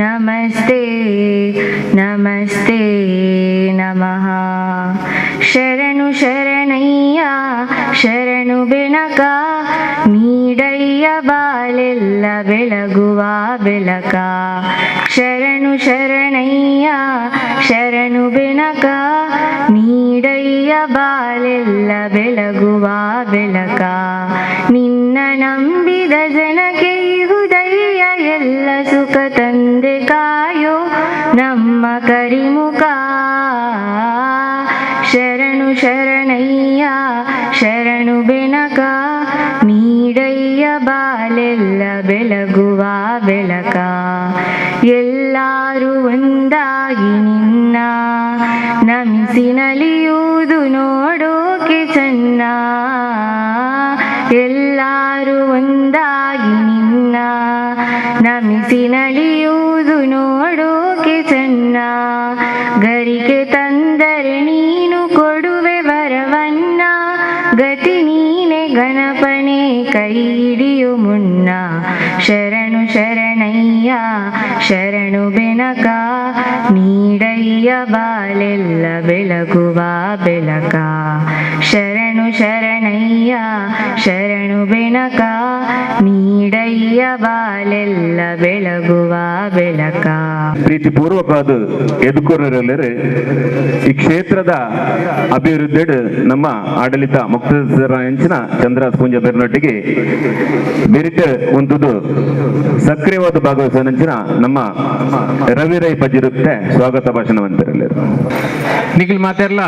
ನಮಸ್ತೆ ನಮಸ್ತೆ ನಮಃ. ಶರಣು ಶರಣಯ್ಯ ಶರಣು ಬೆನಕ, ನೀಡಯ್ಯ ಬಾಳೆಲ್ಲ ಬೆಳಗುವ ಬೆಳಕ. ಶರಣು ಶರಣಯ್ಯ ಶರಣು ಬೆನಕ, ನೀಡಯ್ಯ ಬಾಳೆಲ್ಲ ಬೆಳಗುವ ಬೆಳಕ. ನಿನ್ನ ನಂಬಿದ ಜನಕ್ಕೆ ಇಹುದಯ್ಯ ಎಲ್ಲ ಸುಖ ತಂದೆ, ಕಾಯೋ ನಮ್ಮ ಕರಿಮುಖ. ಶರಣು ಶರಣಯ್ಯ ಶರಣು ಬೆನಕ, ನೀಡಯ್ಯ ಬಾಳೆಲ್ಲ ಬೆಳಗುವ ಬೆಳಕ. ಎಲ್ಲಾರು ಒಂದಾಗಿ ನಿನ್ನ ನಮಿಸಿ ನಲಿಯುವುದು ನೋಡೋಕೆ ಚನ್ನ. ಎಲ್ಲಾರು ಒಂದಾಗಿ ನಿನ್ನ ನಮಿಸಿ ನಲಿಯುವುದು ನೋಡೋಕೆ ಚನ್ನ. ಗರಿಕೆ ತಂದರೆ ನೀನು ಕೊಡುವೆ ವರವನ್ನ, ಗತಿ ನೀನೆ ಗಣಪನೆ ಕೈ ಹಿಡಿಯು ಮುನ್ನ. ಶರಣು ಶರಣಯ್ಯ ಶರಣು ಬೆನಕ, ನೀಡಯ್ಯ ಬಾಳೆಲ್ಲ ಬೆಳಗುವ ಬೆಳಕ. ಶರಣು ಶರಣಯ್ಯ ಶರಣು ಬೆನಕ, ನೀಡಯ್ಯ ಬಾಳೆಲ್ಲ ಬೆಳಗುವ ಬೆಳಕ. ಪ್ರೀತಿಪೂರ್ವಕವಾದ ಎದುಕೊರಲೆರೆ ಈ ಕ್ಷೇತ್ರದ ಅಭಿವೃದ್ಧಿ ನಮ್ಮ ಆಡಳಿತ ಮುಕ್ತೇಸರ ಅಂಚಿನ ಚಂದ್ರ ಪೂಂಜ ಬೆರ್ನೊಟ್ಟಿಗೆ ಬೆರಿತ ಒಂದುದು ಸಕ್ರಿಯವಾದ ಭಾಗವಹಿಸಿದ ನಮ್ಮ ರವಿ ರೈ ಪಜಿರುತ್ತೆ ಸ್ವಾಗತ ಭಾಷಣವಂತರಲ್ಲಿರು. ನಿಖಿಲ್ ಮಾತೆರ್ಲ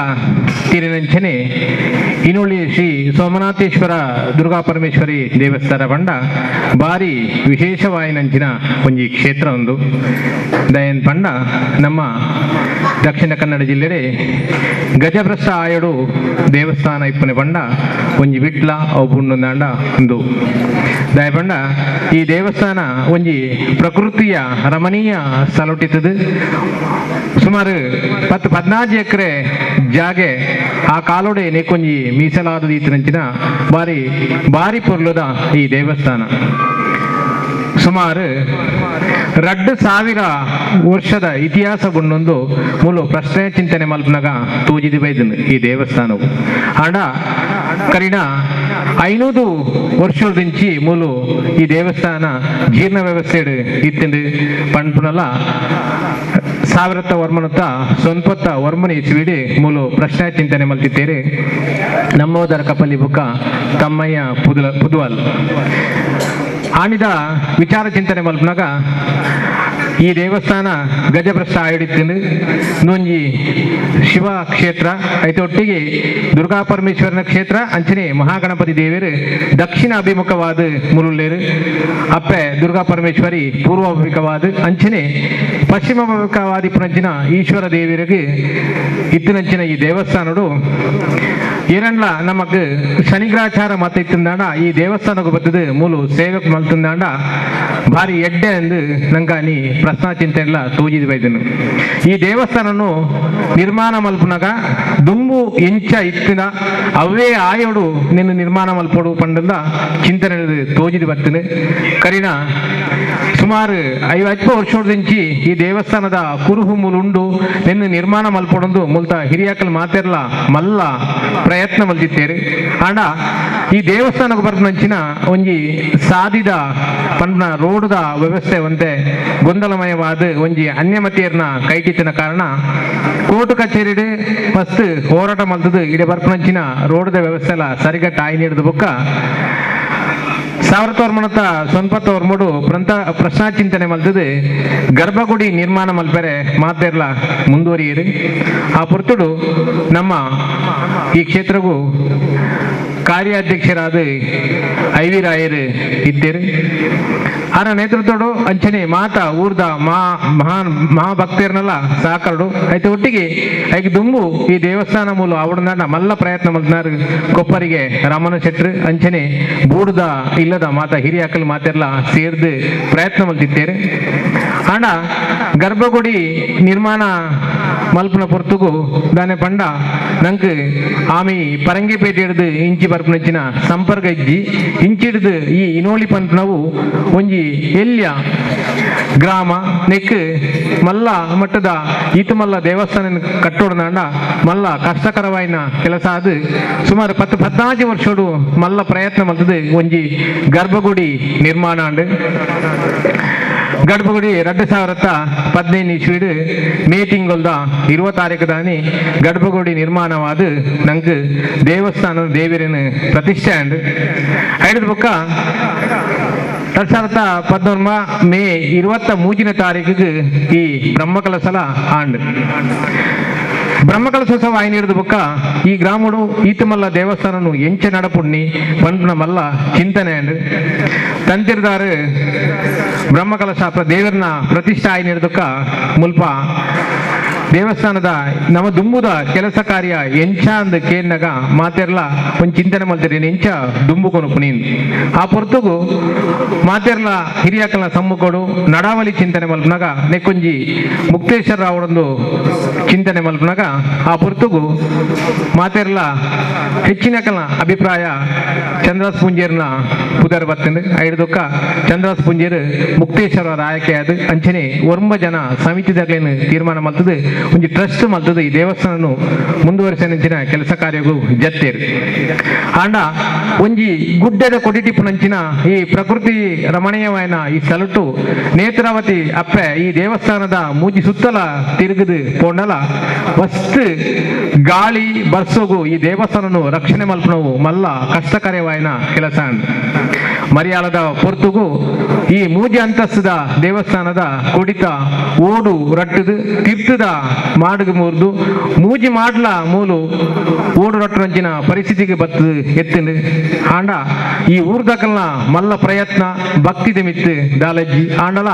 ತೀರಿನಂಚನೆ ಇನುಳಿ ಶ್ರೀ ಸೋಮನಾಥೇಶ್ವರ ದುರ್ಗಾ ಪರಮೇಶ್ವರಿ ದೇವಸ್ಥಾನ ಬಂಡ ಬಾರಿ ವಿಶೇಷವಾಯಿನಂಚಿನ ಒಂಜಿ ಕ್ಷೇತ್ರ ಒಂದು. ದಯನ್ ಪಂಡ ನಮ್ಮ ದಕ್ಷಿಣ ಕನ್ನಡ ಜಿಲ್ಲೆಡೆ ಗಜಭ್ರಷ್ಟ ಆಯಡು ದೇವಸ್ಥಾನ ಇಪ್ಪನೆ ಬಂಡ ಒಂಜಿ ವಿಟ್ಲ ಅವು ಪುಂಡುಂದಾಂಡ ಒಂದು. ದಯಪಂಡ ಈ ದೇವಸ್ಥಾನ ಒಂಜಿ ಪ್ರಕೃತಿಯ ರಮಣೀಯ ಸ್ಥಳಟಿತ್ತದು. ಸುಮಾರು 10-14 ಎಕರೆ ಜಾಗೆ ಆ ಕಾಲೋಡೆ ನೆಕ್ಕೊಂಜಿ ಮೀಸಲಾದ ಈತನಂಚಿನ ಬಾರಿ ಬಾರಿ ಪೊರ್ಲುದ ಈ ದೇವಸ್ಥಾನ. ಸುಮಾರು 2000 ವರ್ಷದ ಇತಿಹಾಸ ಗುಂಡೊಂದು ಮೂಲು ಪ್ರಶ್ನೆ ಚಿಂತನೆ ಮಲ್ಪನಾಗ ತೂಜಿದಿ ಬೈದನು ಈ ದೇವಸ್ಥಾನವು. ಆಂಡ ಕರಿನ 500 ವರ್ಷದಿಂಚಿ ಮೂಲು ಈ ದೇವಸ್ಥಾನ ಜೀರ್ಣ ವ್ಯವಸ್ಥೆ ಇತ್ತಿಂದು ಪನ್ಪುನಲ ಸಾವಿರತ್ತ ವರ್ಮನತ್ತ ಸ್ವಂಪತ್ತ ವರ್ಮನ ಇಸ್ವಿಡಿ ಮೂಲು ಪ್ರಶ್ನೆ ಚಿಂತನೆ ಮಲ್ತಿತ್ತೇರಿ ನಮ್ಮೋದರ ಕಪಲಿ ಬುಕ್ಕ ತಮ್ಮಯ್ಯ ಪುದುಲ ಪುದುವಲ್. ಆಣಿದ ವಿಚಾರ ಚಿಂತನೆ ಮಲ್ಪನಾಗ ಈ ದೇವಸ್ಥಾನ ಗಜಭ್ರಷ್ಟ ಆಯುಡಿತ್ತಿಂದು ನೊಂಜಿ ಶಿವ ಕ್ಷೇತ್ರ ಐತೊಟ್ಟಿಗೆ ದುರ್ಗಾ ಪರಮೇಶ್ವರನ ಕ್ಷೇತ್ರ. ಅಂಚನೆ ಮಹಾಗಣಪತಿ ದೇವರು ದಕ್ಷಿಣ ಅಭಿಮುಖವಾದ ಮುರುಳ್ಳೇರು, ಅಪ್ಪೆ ದುರ್ಗಾ ಪರಮೇಶ್ವರಿ ಪೂರ್ವಾಭಿಮುಖವಾದ, ಅಂಚನೆ ಪಶ್ಚಿಮಾಭಿಮುಖವಾದಿ ಪುನಂಚಿನ ಈಶ್ವರ ದೇವರಿಗೆ ಇತ್ತಿನಂಚಿನ ಈ ದೇವಸ್ಥಾನಡು ಏರಣ್ಲ ನಮಕ್ ಶನಿಗ್ರಾಚಾರ ಮತ ಇತ್ತಿಂದಾಂಡ ಈ ದೇವಸ್ಥಾನಕ್ಕೆ ಬತ್ತದು ಮೂಲು ಸೇವಕ್ ಮಲ್ತಿಂದಾಂಡ ಭಾರಿ ಎಡ್ಡೆ ಅಂದು ನಂಗ ನೀ ಪ್ರಶ್ನಾ ಚಿಂತೆ ಎಲ್ಲ ತೂಜಿದ ಬೈದನು. ಈ ದೇವಸ್ಥಾನನು ನಿರ್ಮಾಣ ಮಲ್ಪುನಗ ದುಂಬು ಎಂಚ ಇತ್ತಿನ ಅವೇ ಆಯೋಡು ನಿನ್ನ ನಿರ್ಮಾಣ ಮಲ್ಪೊಡು ಪಂಡಂದ ಚಿಂತನೆ ತೋಜಿದ ಬತ್ತಿನ. ಕರಿನ ಸುಮಾರು 50 ವರ್ಷದಿಂಚಿ ಈ ದೇವಸ್ಥಾನದ ಕುರುಹು ಮೂಲುಂಡು, ನಿನ್ನ ನಿರ್ಮಾಣ ಮಲ್ಪೊಡೊಂದು ಮುಲ್ತ ಹಿರಿಯಾಕಲ್ ಮಾತೆರ್ಲ ಮಲ್ಲ ಪ್ರಯತ್ನ ಮಲ್ದಿತ್ತೇರು. ಆಂಡ ಈ ದೇವಸ್ಥಾನಕ್ಕೆ ಬರ್ಪನಂಚಿನ ಒಂಜಿ ಸಾದಿದ ಪಂಡ್ನ ರೋಡ್ದ ವ್ಯವಸ್ಥೆ ಒಂತೆ ಗೊಂದಲಮಯವಾದ ಒಂಜಿ ಅನ್ಯಮತಿಯರ್ನ ಕೈಟಿತ್ತಿನ ಕಾರಣ ಕೋರ್ಟ್ ಕಚೇರಿ ಫಸ್ಟ್ ಹೋರಾಟ ಮಲ್ತದು ಇಡೆ ಬರ್ಪನಂಚಿನ ರೋಡ್ದ ವ್ಯವಸ್ಥೆ ಎಲ್ಲ ಸರಿಗಟ್ಟ ಆಯಿ ನೀಡಿದ ಬುಕ್ಕ ಸಾವಿರತೋರ್ಮಣತ ಸ್ವಂಪತ್ತೋರ್ಮುಡು ಪ್ರಂತ ಪ್ರಶ್ನಾ ಚಿಂತನೆ ಮಲ್ತದು ಗರ್ಭಗುಡಿ ನಿರ್ಮಾಣ ಮಲ್ಪೆರೆ ಮಾತೆರ್ಲ ಮುಂದುವರಿಯರು. ಆ ಪೊರ್ತುಡು ನಮ್ಮ ಈ ಕ್ಷೇತ್ರಗೂ ಕಾರ್ಯಾಧ್ಯಕ್ಷರಾದ I V ರಾಯರು ಇದ್ದೇರು. ಆರ ನೇತೃತ್ವಡು ಅಂಚನೆ ಮಾತ ಊರ್ದ ಮಾ ಮಹಾನ್ ಮಹಾಭಕ್ತರ್ನೆಲ್ಲ ಸಹಕರಡು ಐತೆ ಒಟ್ಟಿಗೆ ಐಕ್ ದುಂಬು ಈ ದೇವಸ್ಥಾನ ಮೂಲ ಅವಡನಾಡ ಮಲ್ಲ ಪ್ರಯತ್ನ ಮಲ್ತನಾರು ಕೊಪ್ಪರಿಗೆ ರಾಮನ ಶೆಟ್ರು ಅಂಚನೆ ಬೂಡ್ದ ಇಲ್ಲದ ಮಾತ ಹಿರಿಯಾಕಲ್ ಮಾತೆಲ್ಲ ಸೇರ್ದು ಪ್ರಯತ್ನ ಮಲ್ತಿದ್ದೇರೆ. ಆಂಡ ಗರ್ಭಗುಡಿ ನಿರ್ಮಾಣ ಮಲ್ಪುನ ಪೊರ್ತುಗು ದಾನೆ ಪಂಡ ನಂಕ್ ಆಮಿ ಪರಂಗಿಪೇಟೆ ಹಿಡ್ದು ಇಂಚಿ ಬರ್ಪುನಂಚಿನ ಸಂಪರ್ಕ ಇಜ್ಜಿ ಇಂಚಿಡ್ದು ಈ ಇನೋಳಿ ಪನ್ಪುನವು ಒಂಜಿ ಎಲ್ಯ ಗ್ರಾಮ ನೆಕ್ ಮಲ್ಲ ಮಟ್ಟದ ಈತ ಮಲ್ಲ ದೇವಸ್ಥಾನ ಕಟ್ಟೋಡ್ನಾಂಡ ಮಲ್ಲ ಕಷ್ಟಕರವಾಯಿನ ಕೆಲಸ ಅದು. ಸುಮಾರು 10-14 ವರ್ಷಡು ಮಲ್ಲ ಪ್ರಯತ್ನ ಮಲ್ತದೆ ಒಂಜಿ ಗರ್ಭಗುಡಿ ನಿರ್ಮಾಣ ಅಂಡ್ ಗರ್ಭಗುಡಿ 2015 ಇಸ್ವಿಡ್ ಮೇ ತಿಂಗೊಲ್ದ 20 ತಾರೀಕು ದಾನಿ ಗರ್ಭಗುಡಿ ನಿರ್ಮಾಣವಾದ ನಂಗೆ ದೇವಸ್ಥಾನದ ದೇವರಿನ ಪ್ರತಿಷ್ಠೆ ಅಂಡ್ ಐದು ಬೊಕ್ಕ 2011 ಮೇ 23ನೇ ತಾರೀಕಿಗೆ ಈ ಬ್ರಹ್ಮಕಲಸಲ ಆಂಡ್ ಬ್ರಹ್ಮಕಲಸೋತ್ಸವ ಆಯ್ನಿಡ್ದು ಬೊಕ್ಕ ಈ ಗ್ರಾಮಡು ಈತಮಲ್ಲ ದೇವಸ್ಥಾನನು ಎಂಚ ನಡಪುಣ್ಣಿ ಪನ್ಪುನ ಮಲ್ಲ ಚಿಂತನೆ ಅಂಡ್ ತಂತಿರ್ದಾರು ಬ್ರಹ್ಮಕಲಶ ದೇವರನ್ನ ಪ್ರತಿಷ್ಠೆ ಆಯ್ನಿಡ್ದಕ್ಕ ಮುಲ್ಪ ದೇವಸ್ಥಾನದ ನಮ್ಮ ದುಂಬುದ ಕೆಲಸ ಕಾರ್ಯ ಎಂಚ ಅಂದ್ ಕೇನ್ನಗ ಮಾತೆರ್ಲ ಒಂದ್ ಚಿಂತನೆ ಮಲ್ತಿರಿ ಎಂಚ ದುಂಬು ಕೊನುಪುನಿ ಆ ಪೊರ್ತುಗು ಮಾತೆರ್ಲ ಹಿರಿಯಕಲ್ನ ಸಮ್ಮುಖಡು ನಡಾವಳಿ ಚಿಂತನೆ ಮಲ್ಪನಾಗ ನೆಕ್ಕೊಂಜಿ ಮುಕ್ತೇಶ್ವರ ರಾವಡೊಂದು ಚಿಂತನೆ ಮಲ್ಪನಾಗ ಆ ಪೊರ್ತುಗು ಮಾತೆರ್ಲ ಹೆಚ್ಚಿನಕಲ್ನ ಅಭಿಪ್ರಾಯ ಚಂದ್ರಾಸ್ ಪುಂಜೇರ್ನ ಪುದರ್ ಬತ್ತಂದು ಐಡ್ದೊಕ್ಕ ಚಂದ್ರಾಸ್ ಪುಂಜೇರ್ ಮುಕ್ತೇಶ್ವರ ಆಯ್ಕೆ ಅದು ಅಂಚನೆ ಒರ್ಂಬ ಜನ ಸಮಿತಿದಾಗಲೇನು ತೀರ್ಮಾನ ಮಲ್ತದೆ ಒಂಜಿ ಟ್ರಸ್ಟ್ ಮಲ್ತದೆ ಈ ದೇವಸ್ಥಾನ ಮುಂದುವರಿಸಿನ ಕೆಲಸ ಕಾರ್ಯಗಳು ಜತ್ತೇರು. ಆಂಡ ಒಂಜಿ ಗುಡ್ಡದ ಕೊಡಿಟಿಪ್ಪುನಂಚಿನ ಈ ಪ್ರಕೃತಿ ರಮಣೀಯವಾಯಿನ ಈ ಸಲಟು ನೇತ್ರಾವತಿ ಅಪ್ಪೆ ಈ ದೇವಸ್ಥಾನದ ಮೂಜಿ ಸುತ್ತಲ ತಿರುಗದು ಪೋಂಡಲ ವಸ್ತು ಗಾಳಿ ಬರ್ಸೋಗು ಈ ದೇವಸ್ಥಾನನು ರಕ್ಷಣೆ ಮಲ್ಪನವು ಮಲ್ಲ ಕಷ್ಟಕರವಾಯಿನ ಕೆಲಸ. ಮರಿಯಾಲದ ಪೊರ್ತುಗು ಈ ಮೂಜಿ ಅಂತಸ್ತದ ದೇವಸ್ಥಾನದ ಕೊಡಿತ ಓಡು ರಟ್ಟದು ತೀರ್ಥದ ಮಾಡುಗು ಮೂರ್ದು ಮೂಜಿ ಮಾಡ್ಲ ಮೂಲು ಓಡು ರಟ್ಟುನಂಚಿನ ಪರಿಸ್ಥಿತಿಗೆ ಬತ್ತದು ಎತ್ತಿಂಡು. ಆಂಡ ಈ ಊರ್ದಕಲ್ನ ಮಲ್ಲ ಪ್ರಯತ್ನ ಭಕ್ತಿದ ಮಿತ್ತು ದಾಲಜ್ಜಿ ಆಂಡಲ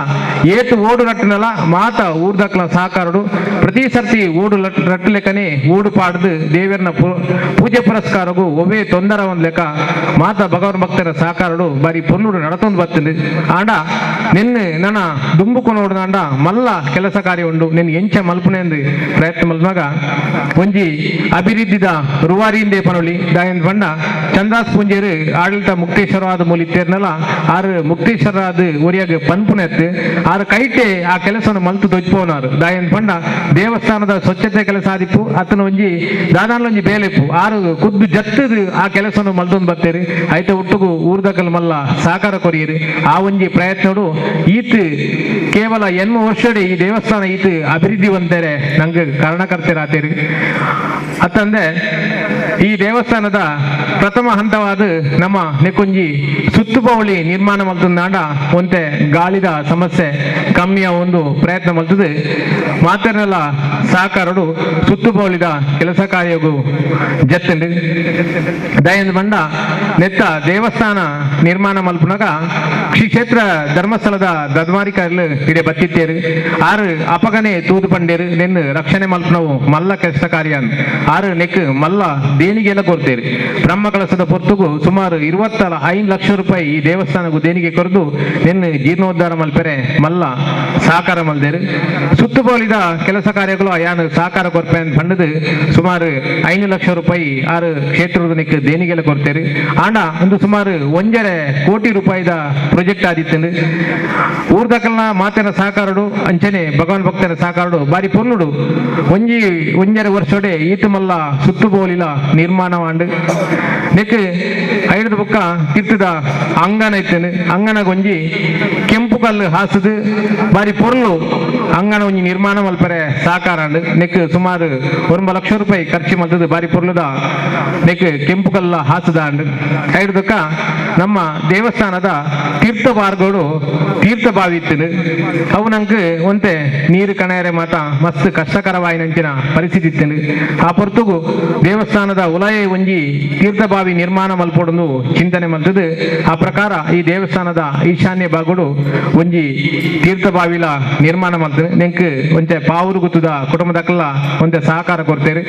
ಏತು ಓಡು ರಟ್ಟನಲ ಮಾತ ಊರ್ದಕಲ್ನ ಸಹಕಾರಡು ಪ್ರತಿ ಸರ್ತಿ ಓಡು ರಟ್ಟು ಲೆಕ್ಕನೆ ಓಡು ಪಾಡ್ದು ದೇವರನ ಪೂಜೆ ಪುರಸ್ಕಾರಗೂ ಒವೇ ತೊಂದರೆ ಒಂದ್ ಲೆಕ್ಕ ಮಾತ ಭಗವನ್ ಭಕ್ತರ ಸಹಕಾರಡು ಬಾರಿ ಪೊನ್ನುಡು ನಡತೊಂದು ಬತ್ತಂಡು. ಆಂಡ ನಿನ್ನೆ ನನ್ನ ದುಂಬುಕು ನೋಡ್ದಾಂಡ ಮಲ್ಲ ಕೆಲಸ ಕಾರ್ಯ ಉಂಡು ನಿನ್ನ ಎಂಚ ಮಲ್ಪುನೆಂದು ಪ್ರಯತ್ನ ಮಲ್ಪನಾಗ ಒಂಜಿ ಅಭಿವೃದ್ಧಿದ ರುವಾರಿಯಿಂದೆ ಪನೊಲಿ ದಾಯನ್ ಬಣ್ಣ ಚಂದ್ರಾಸ್ ಪುಂಜೇರು ಆಡಳಿತ ಮುಕ್ತೇಶ್ವರವಾದ ಮೂಲಿತ್ತೇರ್ನಲ್ಲ ಆರು ಮುಕ್ತೇಶ್ವರಾದ ಒರಿಯಾಗ ಪನ್ಪುನೆತ್ತು ಆರು ಕೈಟೆ ಆ ಕೆಲಸವನ್ನು ಮಲ್ತು ದೊಜ್ಪೋನಾರು ದಾಯನ್ ಬಣ್ಣ ದೇವಸ್ಥಾನದ ಸ್ವಚ್ಛತೆ ಕೆಲಸ ಆದಿಪ್ಪು ಅತನ ಒಂಜಿ ದಾದಾನ್ಲೊಂಜಿ ಬೇಲೆಪ್ಪು ಆರು ಖುದ್ದು ಜತ್ತದು ಆ ಕೆಲಸವನ್ನು ಮಲ್ತೊಂದು ಬತ್ತೇರಿ ಐತ ಒಟ್ಟುಗು ಊರ್ದಕಲ್ ಮಲ್ಲ ಸಹಕಾರ ಕೊರಿಯರು. ಆ ಒಂಜಿ ಪ್ರಯತ್ನಡು ಈತ್ ಕೇವಲ 8 ವರ್ಷಡಿ ಈ ದೇವಸ್ಥಾನ ಈತ್ ಅಭಿವೃದ್ಧಿ ಹೊಂದರೆ ನಂಗೆ ಕಾರಣಕರ್ತರಾತೇರಿ. ಅತ್ತಂದೆ ಈ ದೇವಸ್ಥಾನದ ಪ್ರಥಮ ಹಂತವಾದ ನಮ್ಮ ನೆಕ್ಕೊಂಜಿ ಸುತ್ತುಪೌಳಿ ನಿರ್ಮಾಣ ಮಲ್ತಂದಾಂಡ ಒಂತೆ ಗಾಳಿದ ಸಮಸ್ಯೆ ಕಮ್ಮಿಯ ಒಂದು ಪ್ರಯತ್ನ ಮಲ್ತದೆ ಮಾತನೆಲ್ಲ ಸಹಕಾರಡು ಸುತ್ತುಪೌಳಿದ ಕೆಲಸ ಕಾರ್ಯಗೂ ಜತ್ತಂಡು. ದಯಂದ ಬಂಡ ನೆತ್ತ ದೇವಸ್ಥಾನ ನಿರ್ಮಾಣ ಮಲ್ಪುನಾಗ ಶ್ರೀ ಕ್ಷೇತ್ರ ಧರ್ಮಸ್ಥಳದ ದದ್ಮಾರಿಕಾರ್ಲು ಇಡೆ ಬತ್ತಿತ್ತೇರು ಆರು ಅಪಗನೆ ತೂದು ಪಂಡೇರು ನೆನ್ನು ರಕ್ಷಣೆ ಮಲ್ಪನವು ಮಲ್ಲ ಕೆಲಸ ಕಾರ್ಯ ಆರು ನೆಕ್ ಮಲ್ಲ ದೇಣಿಗೆಲ್ಲ ಕೊಡ್ತೇರು. ಬ್ರಹ್ಮ ಕಳಸದ ಪೊರ್ತುಗು ಸುಮಾರು 25 ಲಕ್ಷ ರೂಪಾಯಿ ಈ ದೇವಸ್ಥಾನಕ್ಕೂ ದೇಣಿಗೆ ಕೊರದು ನೆನ್ನು ಜೀರ್ಣೋದ್ಧಾರ ಮಲ್ಪೆರೆ ಮಲ್ಲ ಸಹಕಾರ ಮಲ್ದೇರು. ಸುತ್ತುಪೋಲಿದ ಕೆಲಸ ಕಾರ್ಯಗಳು ಯಾನು ಸಹಕಾರ ಕೊರ್ಪೆ ಪಂಡದು ಸುಮಾರು 5 ಲಕ್ಷ ರೂಪಾಯಿ ಆರು ಕ್ಷೇತ್ರದ ನೆಕ್ ದೇಣಿಗೆಲ್ಲ ಕೊಡ್ತೇರು. ಆಂಡ ಒಂದು ಸುಮಾರು 1.5 ಕೋಟಿ ರೂಪಾಯಿದ ಪ್ರಾಜೆಕ್ಟ್ ಆದಿತ್ತಂಡು. ಊರ್ದಕಲ್ನ ಮಾತಿನ ಸಹಕಾರಡು ಅಂಚನೆ ಭಗವಾನ್ ಭಕ್ತರ ಸಹಕಾರಡು ಬಾರಿ ಪೊನ್ನುಡು 1.5 ವರ್ಷಡೆ ಈತಮಲ್ಲ ಸುತ್ತುಬೋಲಿಲ ನಿರ್ಮಾಣವಾಂಡು. ನೆಕ್ ಐದು ಬೊಕ್ಕ ತೀರ್ಥದ ಅಂಗನ ಇತ್ತೇನೆ ಅಂಗನ ಒಂಜಿ ಕೆಂಪು ಕಲ್ಲು ಹಾಸದು ಬಾರಿ ಪೊರ್ಲು ಅಂಗನ ಒಂಜಿ ನಿರ್ಮಾಣ ಮಲ್ಪರೆ ಸಹಕಾರ ನೆಕ್ ಸುಮಾರು 9 ಲಕ್ಷ ರೂಪಾಯಿ ಖರ್ಚು ಮಲ್ತದು ಬಾರಿ ಪೊರ್ಲುದ ನೆಕ್ ಕೆಂಪು ಕಲ್ಲ ಹಾಸದ ಅಂಡ್. ಐದು ನಮ್ಮ ದೇವಸ್ಥಾನದ ತೀರ್ಥ ಬಾರ್ಗೋಡು ತೀರ್ಥ ಬಾವಿ ಇತ್ತು ಅವು ನಂಗೆ ಒಂತೆ ನೀರು ಕಣೆಯರೆ ಮಾತ ಮಸ್ತ್ ಕಷ್ಟಕರವಾಯಿನಂಚಿನ ಪರಿಸ್ಥಿತಿ ಇತ್ತು. ಆ ಪೊರ್ತುಗು ದೇವಸ್ಥಾನದ ಉಲಯ ಒಂಜಿ ತೀರ್ಥ ಬಾವಿ ನಿರ್ಮಾಣ ಮಲ್ಪೊಡೊಂದು ಚಿಂತನೆ ಮಲ್ತದು. ಆ ಪ್ರಕಾರ ಈ ದೇವಸ್ಥಾನದ ಈಶಾನ್ಯ ಭಾಗಡು ಒಂಜಿ ತೀರ್ಥ ಬಾವಿಲ ನಿರ್ಮಾಣ ಮಲ್ತದೆ. ನೆಂಕ್ ಒಂಚೆ ಪಾವೂರು ಗುತ್ತದ ಕುಟುಂಬದಕ್ಕೆಲ್ಲ ಒಂತೆ ಸಹಕಾರ ಕೊಡ್ತೇವೆ.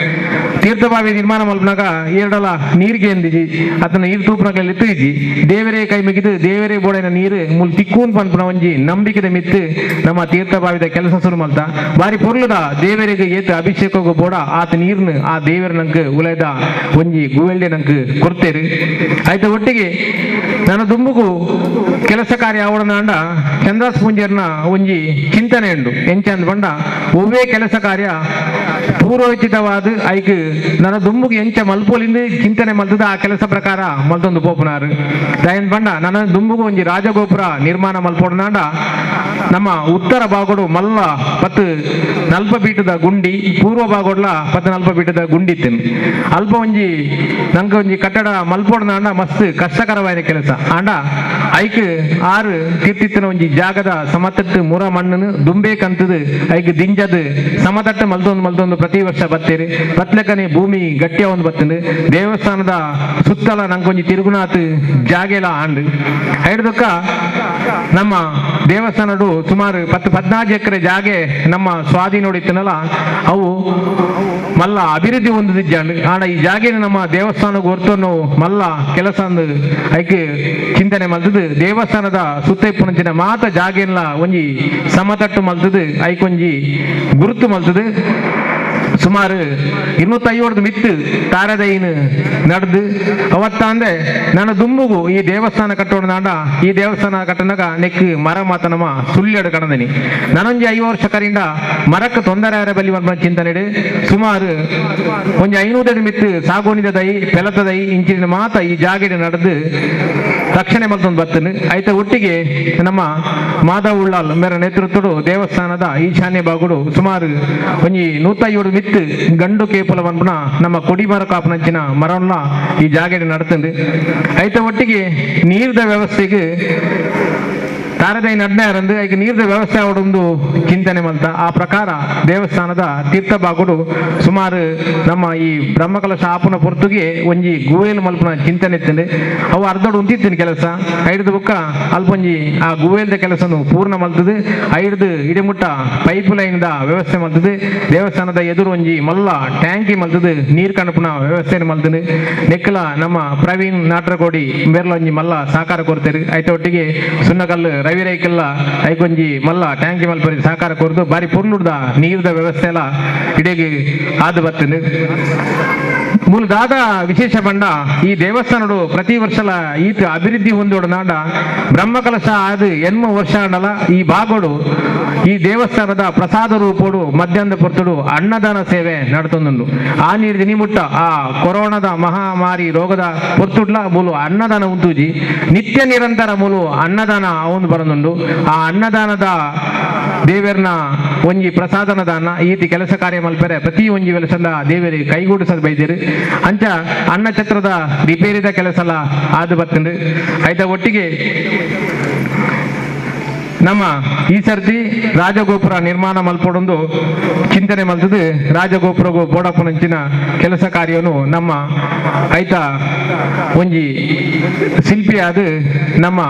ತೀರ್ಥ ಬಾವಿ ನಿರ್ಮಾಣ ಮಲ್ಪನಾಗ ಎರಡಲ ನೀರಿಗೆ ಎಂದಿಜಿ ಅದನ್ನ ನೀರು ತೂಪನಾಗಲ್ಲಿ ಇಜ್ಜಿ ದೇವರೇ ದೇವರೇ ಕೈ ಮುಗಿದು ದೇವರೇ ಬೋಡೈನ ನೀರು ಮುಲ್ ತಿಕ್ಕೂನ್ ಪನ್ಪುನ ಒಂಜಿ ನಂಬಿಕೆದ ಮಿತ್ತು ನಮ್ಮ ತೀರ್ಥಬಾವಿದ ಕೆಲಸ ಶುರು ಮಲ್ತ ಬಾರಿ ಪೊರ್ಲುದ ದೇವರಿಗೆ ಏತು ಅಭಿಷೇಕಗೂ ಬೋಡ ಆತ ನೀರ್ನು ಆ ದೇವರ ನಂಗೆ ಉಲೈದ ಒಂಜಿ ಗುವೆಲ್ಡೆ ನಂಗೆ ಕೊಡ್ತೇರು. ಆಯ್ತ ಒಟ್ಟಿಗೆ ನನ್ನ ದುಂಬುಗು ಕೆಲಸ ಕಾರ್ಯ ಆವಡನಾಂಡ ಚಂದ್ರಾಸ್ ಪೂಂಜರ್ನ ಒಂಜಿ ಚಿಂತನೆ ಉಂಡು. ಎಂಚಂದ್ ಪಂಡ ಒವ್ವೇ ಕೆಲಸ ಕಾರ್ಯ ಪೂರ್ವೋಚಿತವಾದ ಐಕ್ ನನ್ನ ದುಂಬುಗು ಎಂಚ ಮಲ್ಪೋಲಿಂದ ಚಿಂತನೆ ಮಲ್ತದ ಆ ಕೆಲಸ ಪ್ರಕಾರ ಮಲ್ತೊಂದು ಪೋಪುನಾರು. ದಯನ್ ಪಂಡ ನನ್ನ ದುಂಬುಗು ಒಂಜಿ ರಾಜಗೋಪುರ ನಿರ್ಮಾಣ ಮಲ್ಪೋಡನಾಂಡ ನಮ್ಮ ಉತ್ತರ ಭಾಗಡು ಮಲ್ಲ 10 ಬೀಟದ ಗುಂಡಿ, ಪೂರ್ವ ಭಾಗಡ್ಲ 10 ಬೀಟದ ಗುಂಡಿ ಇತ್ತು. ಅಲ್ಪ ಒಂಜಿ ನಂಗೆ ಒಂಜಿ ಕಟ್ಟಡ ಮಲ್ಪೋಡನಾಂಡ ಮಸ್ತ್ ಕಷ್ಟಕರವಾದ ಕೆಲಸ. ಆಂಡ ಐಕ್ 6 ತೀರ್ತಿತ್ತಿನ ಒಂಜಿ ಜಾಗದ ಸಮತಟ್ಟು ಮುರ ಮಣ್ಣನ್ನು ದುಂಬೇಕಂತದು ಐಕ್ ದಿಂಜದು ಸಮತಟ್ಟು ಮಲ್ತೊಂದು ಮಲ್ತೊಂದು ಪ್ರತಿ ವರ್ಷ ಬತ್ತೀರಿ. ಬತ್ಲಕನೆ ಭೂಮಿ ಗಟ್ಟಿಯ ಒಂದು ಬತ್ತಂದು ದೇವಸ್ಥಾನದ ಸುತ್ತಲ ನಂಗೊಂಜಿ ತಿರುಗುನಾಥ್ ಜಾಗೆಲ ಆಂಡು. ಐಡ್ದಕ್ಕ ನಮ್ಮ ದೇವಸ್ಥಾನಡು ಸುಮಾರು 10-14 ಎಕರೆ ಜಾಗೆ ನಮ್ಮ ಸ್ವಾಧೀನ ಹೊಡಿತನಲ್ಲ ಅವು ಮಲ್ಲ ಅಭಿವೃದ್ಧಿ ಹೊಂದಿದ್ದಾಂಡು. ಆಂಡ ಈ ಜಾಗೆನ ನಮ್ಮ ದೇವಸ್ಥಾನಕ್ಕೆ ಹೊರತು ಮಲ್ಲ ಕೆಲಸ ಅಂದು ಐಕ್ ಚಿಂತನೆ ಮಲ್ತದು ದೇವಸ್ಥಾನದ ಸುತ್ತ ಇಪ್ಪುನಂಚಿನ ಮಾತ ಜಾಗೆಲ್ಲ ಒಂಜಿ ಸಮತಟ್ಟು ಮಲ್ತದು ಐಕೊಂಜಿ ಗುರುತು ಮಲ್ತದು ಸುಮಾರು 250 ಮಿತ್ತು ತಾರದೈನ್ ನಡೆದು ಅವತ್ತಾಂದೆ ನನ್ನ ದುಂಬುಗು ಈ ದೇವಸ್ಥಾನ ಕಟ್ಟೋಣ. ಈ ದೇವಸ್ಥಾನ ಕಟ್ಟನಾಗ ನೆಕ್ ಮರ ಮಾತನಮ್ಮ ಸುಳ್ಳೆಡು ಕಡದನಿ ನಾನೊಂಜಿ 5 ವರ್ಷ ಕರಿಂದ ಮರಕ್ಕೆ ತೊಂದರೆ ಆರ ಬಲಿ ಬಂದ ಚಿಂತನೆ ಸುಮಾರು ಒಂಜಿ 500 ಮಿತ್ತು ಸಾಗೋಣಿದ ದೈ ಪೆಲತ ದೈ ಇಂಚಿನ ಮಾತ ಈ ಜಾಗೆಡೆ ನಡೆದು ರಕ್ಷಣೆ ಮಲ್ತೊಂದು ಬತ್ತನು. ಐತ ಒಟ್ಟಿಗೆ ನಮ್ಮ ಮಾಧವ ಉಳ್ಳಾಲ್ ಮೇರ ನೇತೃತ್ವಡು ದೇವಸ್ಥಾನದ ಈಶಾನ್ಯ ಭಾಗಡು ಸುಮಾರು ಒಂಜಿ 150 ಮಿತ್ತು ಗಂಡು ಕೇಪುಲ ಪನ್ಪುನ ನಮ್ಮ ಕೊಡಿಮರ ಕಾಪುನಂಚಿನ ಮರವನ್ನ ಈ ಜಾಗೆಡೆ ನಡ್ತಂದು. ಐತ ಒಟ್ಟಿಗೆ ನೀರ್ದ ವ್ಯವಸ್ಥೆಗೆ ತಾರದೈ ನಡ್ನೆ ಐಕ ನೀರ್ದ ವ್ಯವಸ್ಥೆ ಅವಡೊಂದು ಚಿಂತನೆ ಮಲ್ತ ಆ ಪ್ರಕಾರ ದೇವಸ್ಥಾನದ ತೀರ್ಥ ಭಾಗಡು ಸುಮಾರು ನಮ್ಮ ಈ ಬ್ರಹ್ಮಕಲಶ ಆಪುನ ಪೊರ್ತುಗೆ ಒಂಜಿ ಗುವೇಲು ಮಲ್ಪುನ ಚಿಂತನೆ ಇತ್ತಂದೆ. ಅವು ಅರ್ಧಡು ಉಂತಿತ್ತಿನ ಕೆಲಸ ಐಡ್ದು ಬುಕ್ಕ ಅಲ್ಪೊಂಜಿ ಆ ಗುವೇಲ್ದ ಕೆಲಸನು ಪೂರ್ಣ ಮಲ್ತದು. ಐಡ್ದು ಇಡಿಮುಟ್ಟ ಪೈಪ್ ಲೈನ್ದ ವ್ಯವಸ್ಥೆ ಮಲ್ತದು. ದೇವಸ್ಥಾನದ ಎದುರು ಒಂಜಿ ಮಲ್ಲ ಟ್ಯಾಂಕಿ ಮಲ್ತದು ನೀರು ಕಣಪುನ ವ್ಯವಸ್ಥೆ ಮಲ್ತದು. ನೆಕ್ಕಲ ನಮ್ಮ ಪ್ರವೀಣ್ ನಾಟ್ರಕೋಡಿ ಬೇರ್ಲ ಒಂಜಿ ಮಲ್ಲ ಸಹಕಾರ ಕೊಡ್ತೇರು. ಐತ ಒಟ್ಟಿಗೆ ಸುನ್ನಕಲ್ಲು ರವಿ ರೈಕೆಲ್ಲ ಐಕೊಂಜಿ ಮಲ್ಲ ಟ್ಯಾಂಕಿ ಮಲ್ಪರಿ ಸಹಕಾರ ಕೊರ್ದು ಬಾರಿ ಪೊರ್ಲುಡ್ದ ನೀರ್ದ ವ್ಯವಸ್ಥೆ ಎಲ್ಲ ಇಡೀ ಆದು ಬರ್ತದೆ. ಮೂಲ ದಾದ ವಿಶೇಷ ಬಂಡ ಈ ದೇವಸ್ಥಾನಡು ಪ್ರತಿ ವರ್ಷಲ ಈತ ಅಭಿವೃದ್ಧಿ ಹೊಂದೋಡು ನಾಡ ಬ್ರಹ್ಮಕಲಶ ಆದ 8 ವರ್ಷ ಅಂಡಲ ಈ ಭಾಗಡು ಈ ದೇವಸ್ಥಾನದ ಪ್ರಸಾದ ರೂಪೋಡು ಮಧ್ಯಾಹ್ನದ ಪೊರ್ತುಡು ಅನ್ನದಾನ ಸೇವೆ ನಡ್ತೊಂದುಂಡು. ಆ ನೀರು ನಿಮುಟ್ಟ ಆ ಕೊರೋನಾದ ಮಹಾಮಾರಿ ರೋಗದ ಪೊರ್ತುಡ್ಲ ಮೂಲು ಅನ್ನದಾನ ಉಂತೂಜಿ ನಿತ್ಯ ನಿರಂತರ ಮೂಲು ಅನ್ನದಾನ ಅವನು ಬರನುಂಡು. ಆ ಅನ್ನದಾನದ ದೇವರನ ಒಂಜಿ ಪ್ರಸಾದನ ದಾನ ಈತಿ ಕೆಲಸ ಕಾರ್ಯ ಮಲ್ಪರೆ ಪ್ರತಿ ಒಂಜಿ ಕೆಲಸದ ದೇವರಿಗೆ ಕೈಗೂಡಿಸದ್ ಬೈದಿರು. ಅಂಚ ಅನ್ನಛತ್ರದ ರಿಪೇರಿದ ಕೆಲಸಲ ಆದು ಬತ್ತಂಡು. ಆಯ್ತ ಒಟ್ಟಿಗೆ ನಮ್ಮ ಈ ಸರ್ತಿ ರಾಜಗೋಪುರ ನಿರ್ಮಾಣ ಮಲ್ಪಡೊಂದು ಚಿಂತನೆ ಮಲ್ತದು. ರಾಜಗೋಪುರಗೂ ಬೋಡಪ್ಪನಂಚಿನ ಕೆಲಸ ಕಾರ್ಯವನ್ನು ನಮ್ಮ ಐತ ಒಂಜಿ ಶಿಲ್ಪಿ ಆದ ನಮ್ಮ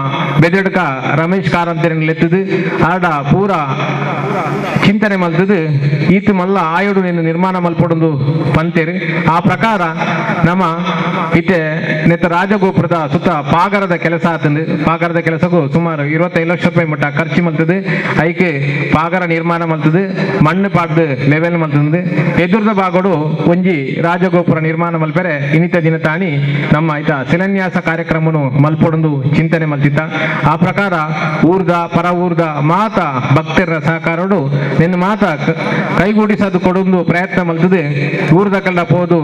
ಬೆದಡ್ಕ ರಮೇಶ್ ಕಾರಂತರೆತ್ತದು ಆಡ ಪೂರ ಚಿಂತನೆ ಮಲ್ತದು. ಈತ ಮಲ್ಲ ಆಯೋಡು ನಿನ್ನ ನಿರ್ಮಾಣ ಮಲ್ಪಡೊಂದು ಪಂತೇರು. ಆ ಪ್ರಕಾರ ನಮ್ಮ ಇತ್ತೆ ನೆತ್ತ ರಾಜಗೋಪುರದ ಸುತ್ತ ಪಾಗರದ ಕೆಲಸ ಆತಂದು. ಪಾಗರದ ಕೆಲಸಕ್ಕೂ ಸುಮಾರು 25 ಲಕ್ಷ ರೂಪಾಯಿ ಮಟ್ಟ ಖರ್ಚು ಮಲ್ತದು. ಐಕೆ ಪಾಗರ ನಿರ್ಮಾಣ ಮಲ್ತದು, ಮಣ್ಣು ಪಾಡ್ದು ಲೆವೆಲ್ ಮಲ್ತಂದು. ಎದುರ್ದ ಭಾಗಡು ಒಂಜಿ ರಾಜಗೋಪುರ ನಿರ್ಮಾಣ ಮಲ್ಪೆರೆ ಇನ್ನಿತ ದಿನ ತಾಣಿ ನಮ್ಮ ಆಯ್ತಾ ಶಿಲಾನ್ಯಾಸ ಕಾರ್ಯಕ್ರಮನು ಮಲ್ಪೊಡೊಂದು ಚಿಂತನೆ ಮಲ್ತಿತ್ತ. ಆ ಪ್ರಕಾರ ಊರ್ದ ಪರ ಊರ್ದ ಮಾತ ಭಕ್ತರ ಸಹಕಾರಡು ನಿನ್ನ ಮಾತ ಕೈಗೂಡಿಸೋದು ಕೊಡೊಂದು ಪ್ರಯತ್ನ ಮಲ್ತದೆ. ಊರ್ದ ಕಲ್ಲ ಪೋದು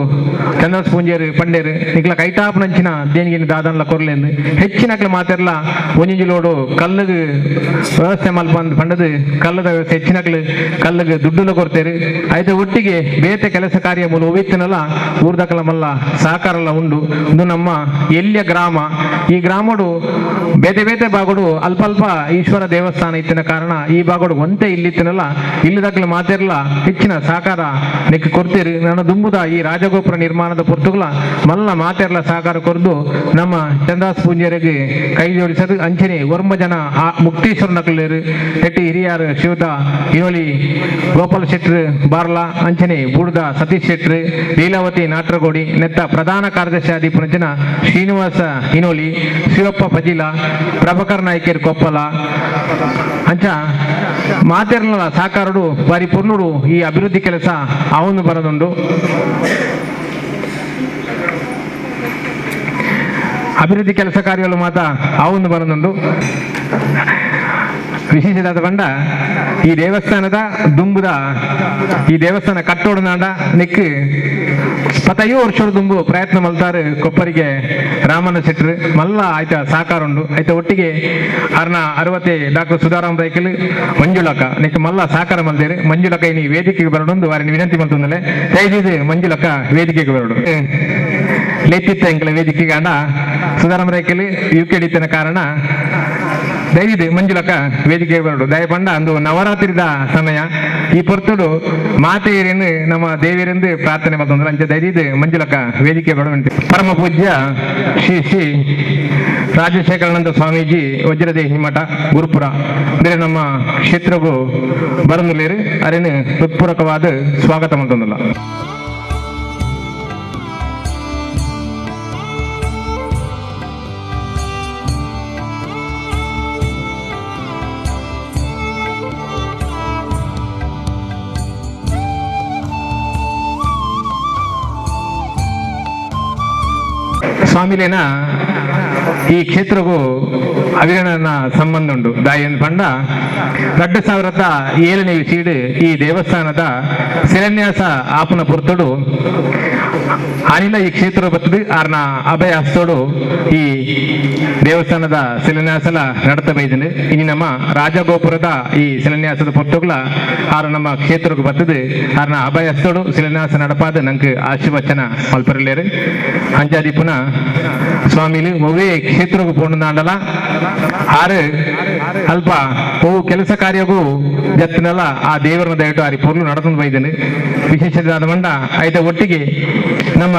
ಚಂದ್ರಸ್ ಪೂಂಜೇರು ಪಂಡೇರು ನಿಕ್ಲ ಕೈಟಾಪನಂಚಿನ ದೇಣಿಗೆ ದಾದನ್ಲ ಕೊರ್ಲೇಂದು ಹೆಚ್ಚಿನಕ್ಲ ಮಾತೆರ್ಲ ಒಂಜಿ ಲೋಡು ಕಲ್ಲುಗು ವ್ಯವಸ್ಥೆ ಮಲ್ಪ ಪಂಡದು ಕಲ್ಲದ ವ್ಯವಸ್ಥೆ ಹೆಚ್ಚಿನಕ್ಲು ಕಲ್ಲುಗು ದುಡ್ಡುಲ ಕೊಡ್ತೇರು. ಆಯ್ತು ಒಟ್ಟಿಗೆ ಬೇತೆ ಕೆಲಸ ಕಾರ್ಯ ಮೂಲ ಒವಿತ್ತನಲ್ಲ ಊರ್ದಕಲ ಮಲ್ಲ ಸಹಕಾರಲ್ಲ ಉಂಡು. ಇದು ನಮ್ಮ ಎಲ್ಲಿಯ ಗ್ರಾಮ. ಈ ಗ್ರಾಮಡು ಬೇತೆ ಬೇತೆ ಭಾಗಡು ಅಲ್ಪ ಅಲ್ಪ ಈಶ್ವರ ದೇವಸ್ಥಾನ ಇತ್ತಿನ ಕಾರಣ ಈ ಭಾಗಡು ಒಂತೆ ಇಲ್ಲಿತ್ತಿನಲ್ಲ ಇಲ್ಲಿದಕ್ಲ ಮಾತೆರ್ಲ ಹೆಚ್ಚಿನ ಸಹಕಾರ ನೆಕ್ ಕೊಡ್ತೀರಿ. ನಾನು ದುಂಬುದ ಈ ರಾಜಗೋಪುರ ನಿರ್ಮಾಣದ ಪೊರ್ತುಗಳ ಮಲ್ಲ ಮಾತೆರ್ಲ ಸಹಕಾರ ಕೊರ್ದು ನಮ್ಮ ಚಂದಾಸ್ ಪೂಂಜರಿಗೆ ಕೈ ಜೋಡಿಸೋದು. ಅಂಚನೆ ಒರ್ಮ ಜನ ಆ ಮುಕ್ತೇಶ್ವರನ ನಕುಲೇರು ಎಟ್ಟಿ ಹಿರಿಯಾರು ಶಿವದ ಇನೋಳಿ ಗೋಪಾಲ ಶೆಟ್ರು ಬಾರ್ಲಾ ಅಂಚನೆ ಬೂಡ್ದ ಸತೀಶ್ ಶೆಟ್ರು ಲೀಲಾವತಿ ನಾಟ್ರಗೋಡಿ ನೆತ್ತ ಪ್ರಧಾನ ಕಾರ್ಯದರ್ಶಿ ಆದಿ ಪುನಂಚಿನ ಶ್ರೀನಿವಾಸ ಇನೋಳಿ ಶಿವಪ್ಪ ಪಜಿಲ ಪ್ರಭಾಕರ್ ನಾಯ್ಕರ್ ಕೊಪ್ಪಲ ಅಂಚ ಮಾತೆರ್ಲ ಸಾಕಾರುಡು ಬಾರಿ ಪೊರ್ನುಡು ಈ ಅಭಿವೃದ್ಧಿ ಕೆಲಸ ಅವನು ಬರದುಂಡು. ಅಭಿವೃದ್ಧಿ ಕೆಲಸ ಕಾರ್ಯಗಳು ಮಾತ್ರ ಅವನು ಬರದುಂಡು. ವಿಶೇಷದಾದ ಬಂಡ ಈ ದೇವಸ್ಥಾನದ ದುಂಬುದ ಈ ದೇವಸ್ಥಾನ ಕಟ್ಟೋಡನಾಡ ನಿಕ್ ಪತಯೋ ವರ್ಷದ ದುಂಬು ಪ್ರಯತ್ನ ಮಲ್ತಾರೆ ಕೊಪ್ಪರಿಗೆ ರಾಮಣ್ಣ ಶೆಟ್ರು ಮಲ್ಲ ಆಯ್ತ ಸಾಕಾರ ಉಂಡು. ಆಯ್ತ ಒಟ್ಟಿಗೆ ಅರ್ನ 60 ಡಾಕ್ಟರ್ ಸುಧಾರಾಮ್ ರೈಕಲ್ ಮಂಜುಳಕ ನಿಕ್ ಮಲ್ಲ ಸಾಕಾರ ಮಲ್ದೇರು. ಮಂಜುಳಕ ಇನಿ ವೇದಿಕೆಗೆ ಬರಡೊಂದು ವಾರಿನ ವಿನಂತಿ ಮಲ್ತೊಂದಲೆ ದಯದೀದು ಮಂಜುಳಕ ವೇದಿಕೆಗೆ ಬರಡು. ಲೇತಿತ್ತ ಎಂಕಲ ವೇದಿಕೆಗೆ ಅಣ್ಣ ಸುಧಾರಾಮ್ ರೈಕಲ್ ಯು ಕೆ ಡಿತ್ತನ ಕಾರಣ ದಯವಿದು ಮಂಜುಳಕ ವೇದಿಕೆ ಬರಡು. ದಯಪಂಡ ಅಂದು ನವರಾತ್ರಿದ ಸಮಯ ಈ ಪೊರ್ತುಡು ಮಾತೆಯರೇನು ನಮ್ಮ ದೇವಿಯರೆಂದು ಪ್ರಾರ್ಥನೆ ಮಾಡ್ತಂದ್ರೆ ಅಂಚೆ ದಯವಿದು ಮಂಜುಳಕ ವೇದಿಕೆ ಬರಡು. ಪರಮ ಪೂಜ್ಯ ಶ್ರೀ ಶ್ರೀ ರಾಜಶೇಖರಾನಂದ ಸ್ವಾಮೀಜಿ ವಜ್ರದೇಹಿ ಮಠ ಗುರುಪುರ ಬೇರೆ ನಮ್ಮ ಕ್ಷೇತ್ರಗೂ ಬರಂದುಲೇರು ಅರೇನು ಹೃತ್ಪೂರ್ವಕವಾದ ಸ್ವಾಗತ ಮಾಡ್ತಂದಲ್ಲ. ಸ್ವಾಮಿಲೇನ ಈ ಕ್ಷೇತ್ರಗೂ ಅವಿರಣ ಸಂಬಂಧ ಉಂಡು. ದಾಯನ್ ಪಂಡ 2007ನೇ ಸೀಡು ಈ ದೇವಸ್ಥಾನದ ಶಿಲಾನ್ಯಾಸ ಆಪನ ಪುರ್ತುಡು ಅನಿಲ ಈ ಕ್ಷೇತ್ರ ಬತ್ತದು ಆರ್ನ ಅಭಯ ಹಸ್ತೋಡು ಈ ದೇವಸ್ಥಾನದ ಶಿಲಾನ್ಯಾಸಲ ನಡತ ಬೈದಿನಿ. ಇನಿ ನಮ್ಮ ರಾಜಗೋಪುರದ ಈ ಶಿಲಾನ್ಯಾಸದ ಪೊರ್ತುಗಳ ಆರು ನಮ್ಮ ಕ್ಷೇತ್ರಕ್ಕೆ ಬತ್ತದು ಆರ್ನ ಅಭಯ ಹಸ್ತೋಡು ಶಿಲಾನ್ಯಾಸ ನಡಪಾದ ನಂಗೆ ಆಶೀರ್ವಚನ ಮಲ್ಪರಲೇರು. ಅಂಚಾದಿ ಪುನಃ ಸ್ವಾಮಿಲು ಒವೇ ಕ್ಷೇತ್ರಕ್ಕೆ ಪೋಣದಾಂಡಲ ಆರು ಅಲ್ಪ ಅವು ಕೆಲಸ ಕಾರ್ಯಗೂ ಜತ್ತಿನಲ್ಲ ಆ ದೇವರನ್ನ ದಯವಿಟ್ಟು ಆರಿ ಪೊರ್ಲು ನಡತಂದು ಬೈದಿನಿ. ವಿಶೇಷವಾದ ಮಂಡ ಆಯ್ತ ಒಟ್ಟಿಗೆ ನಮ್ಮ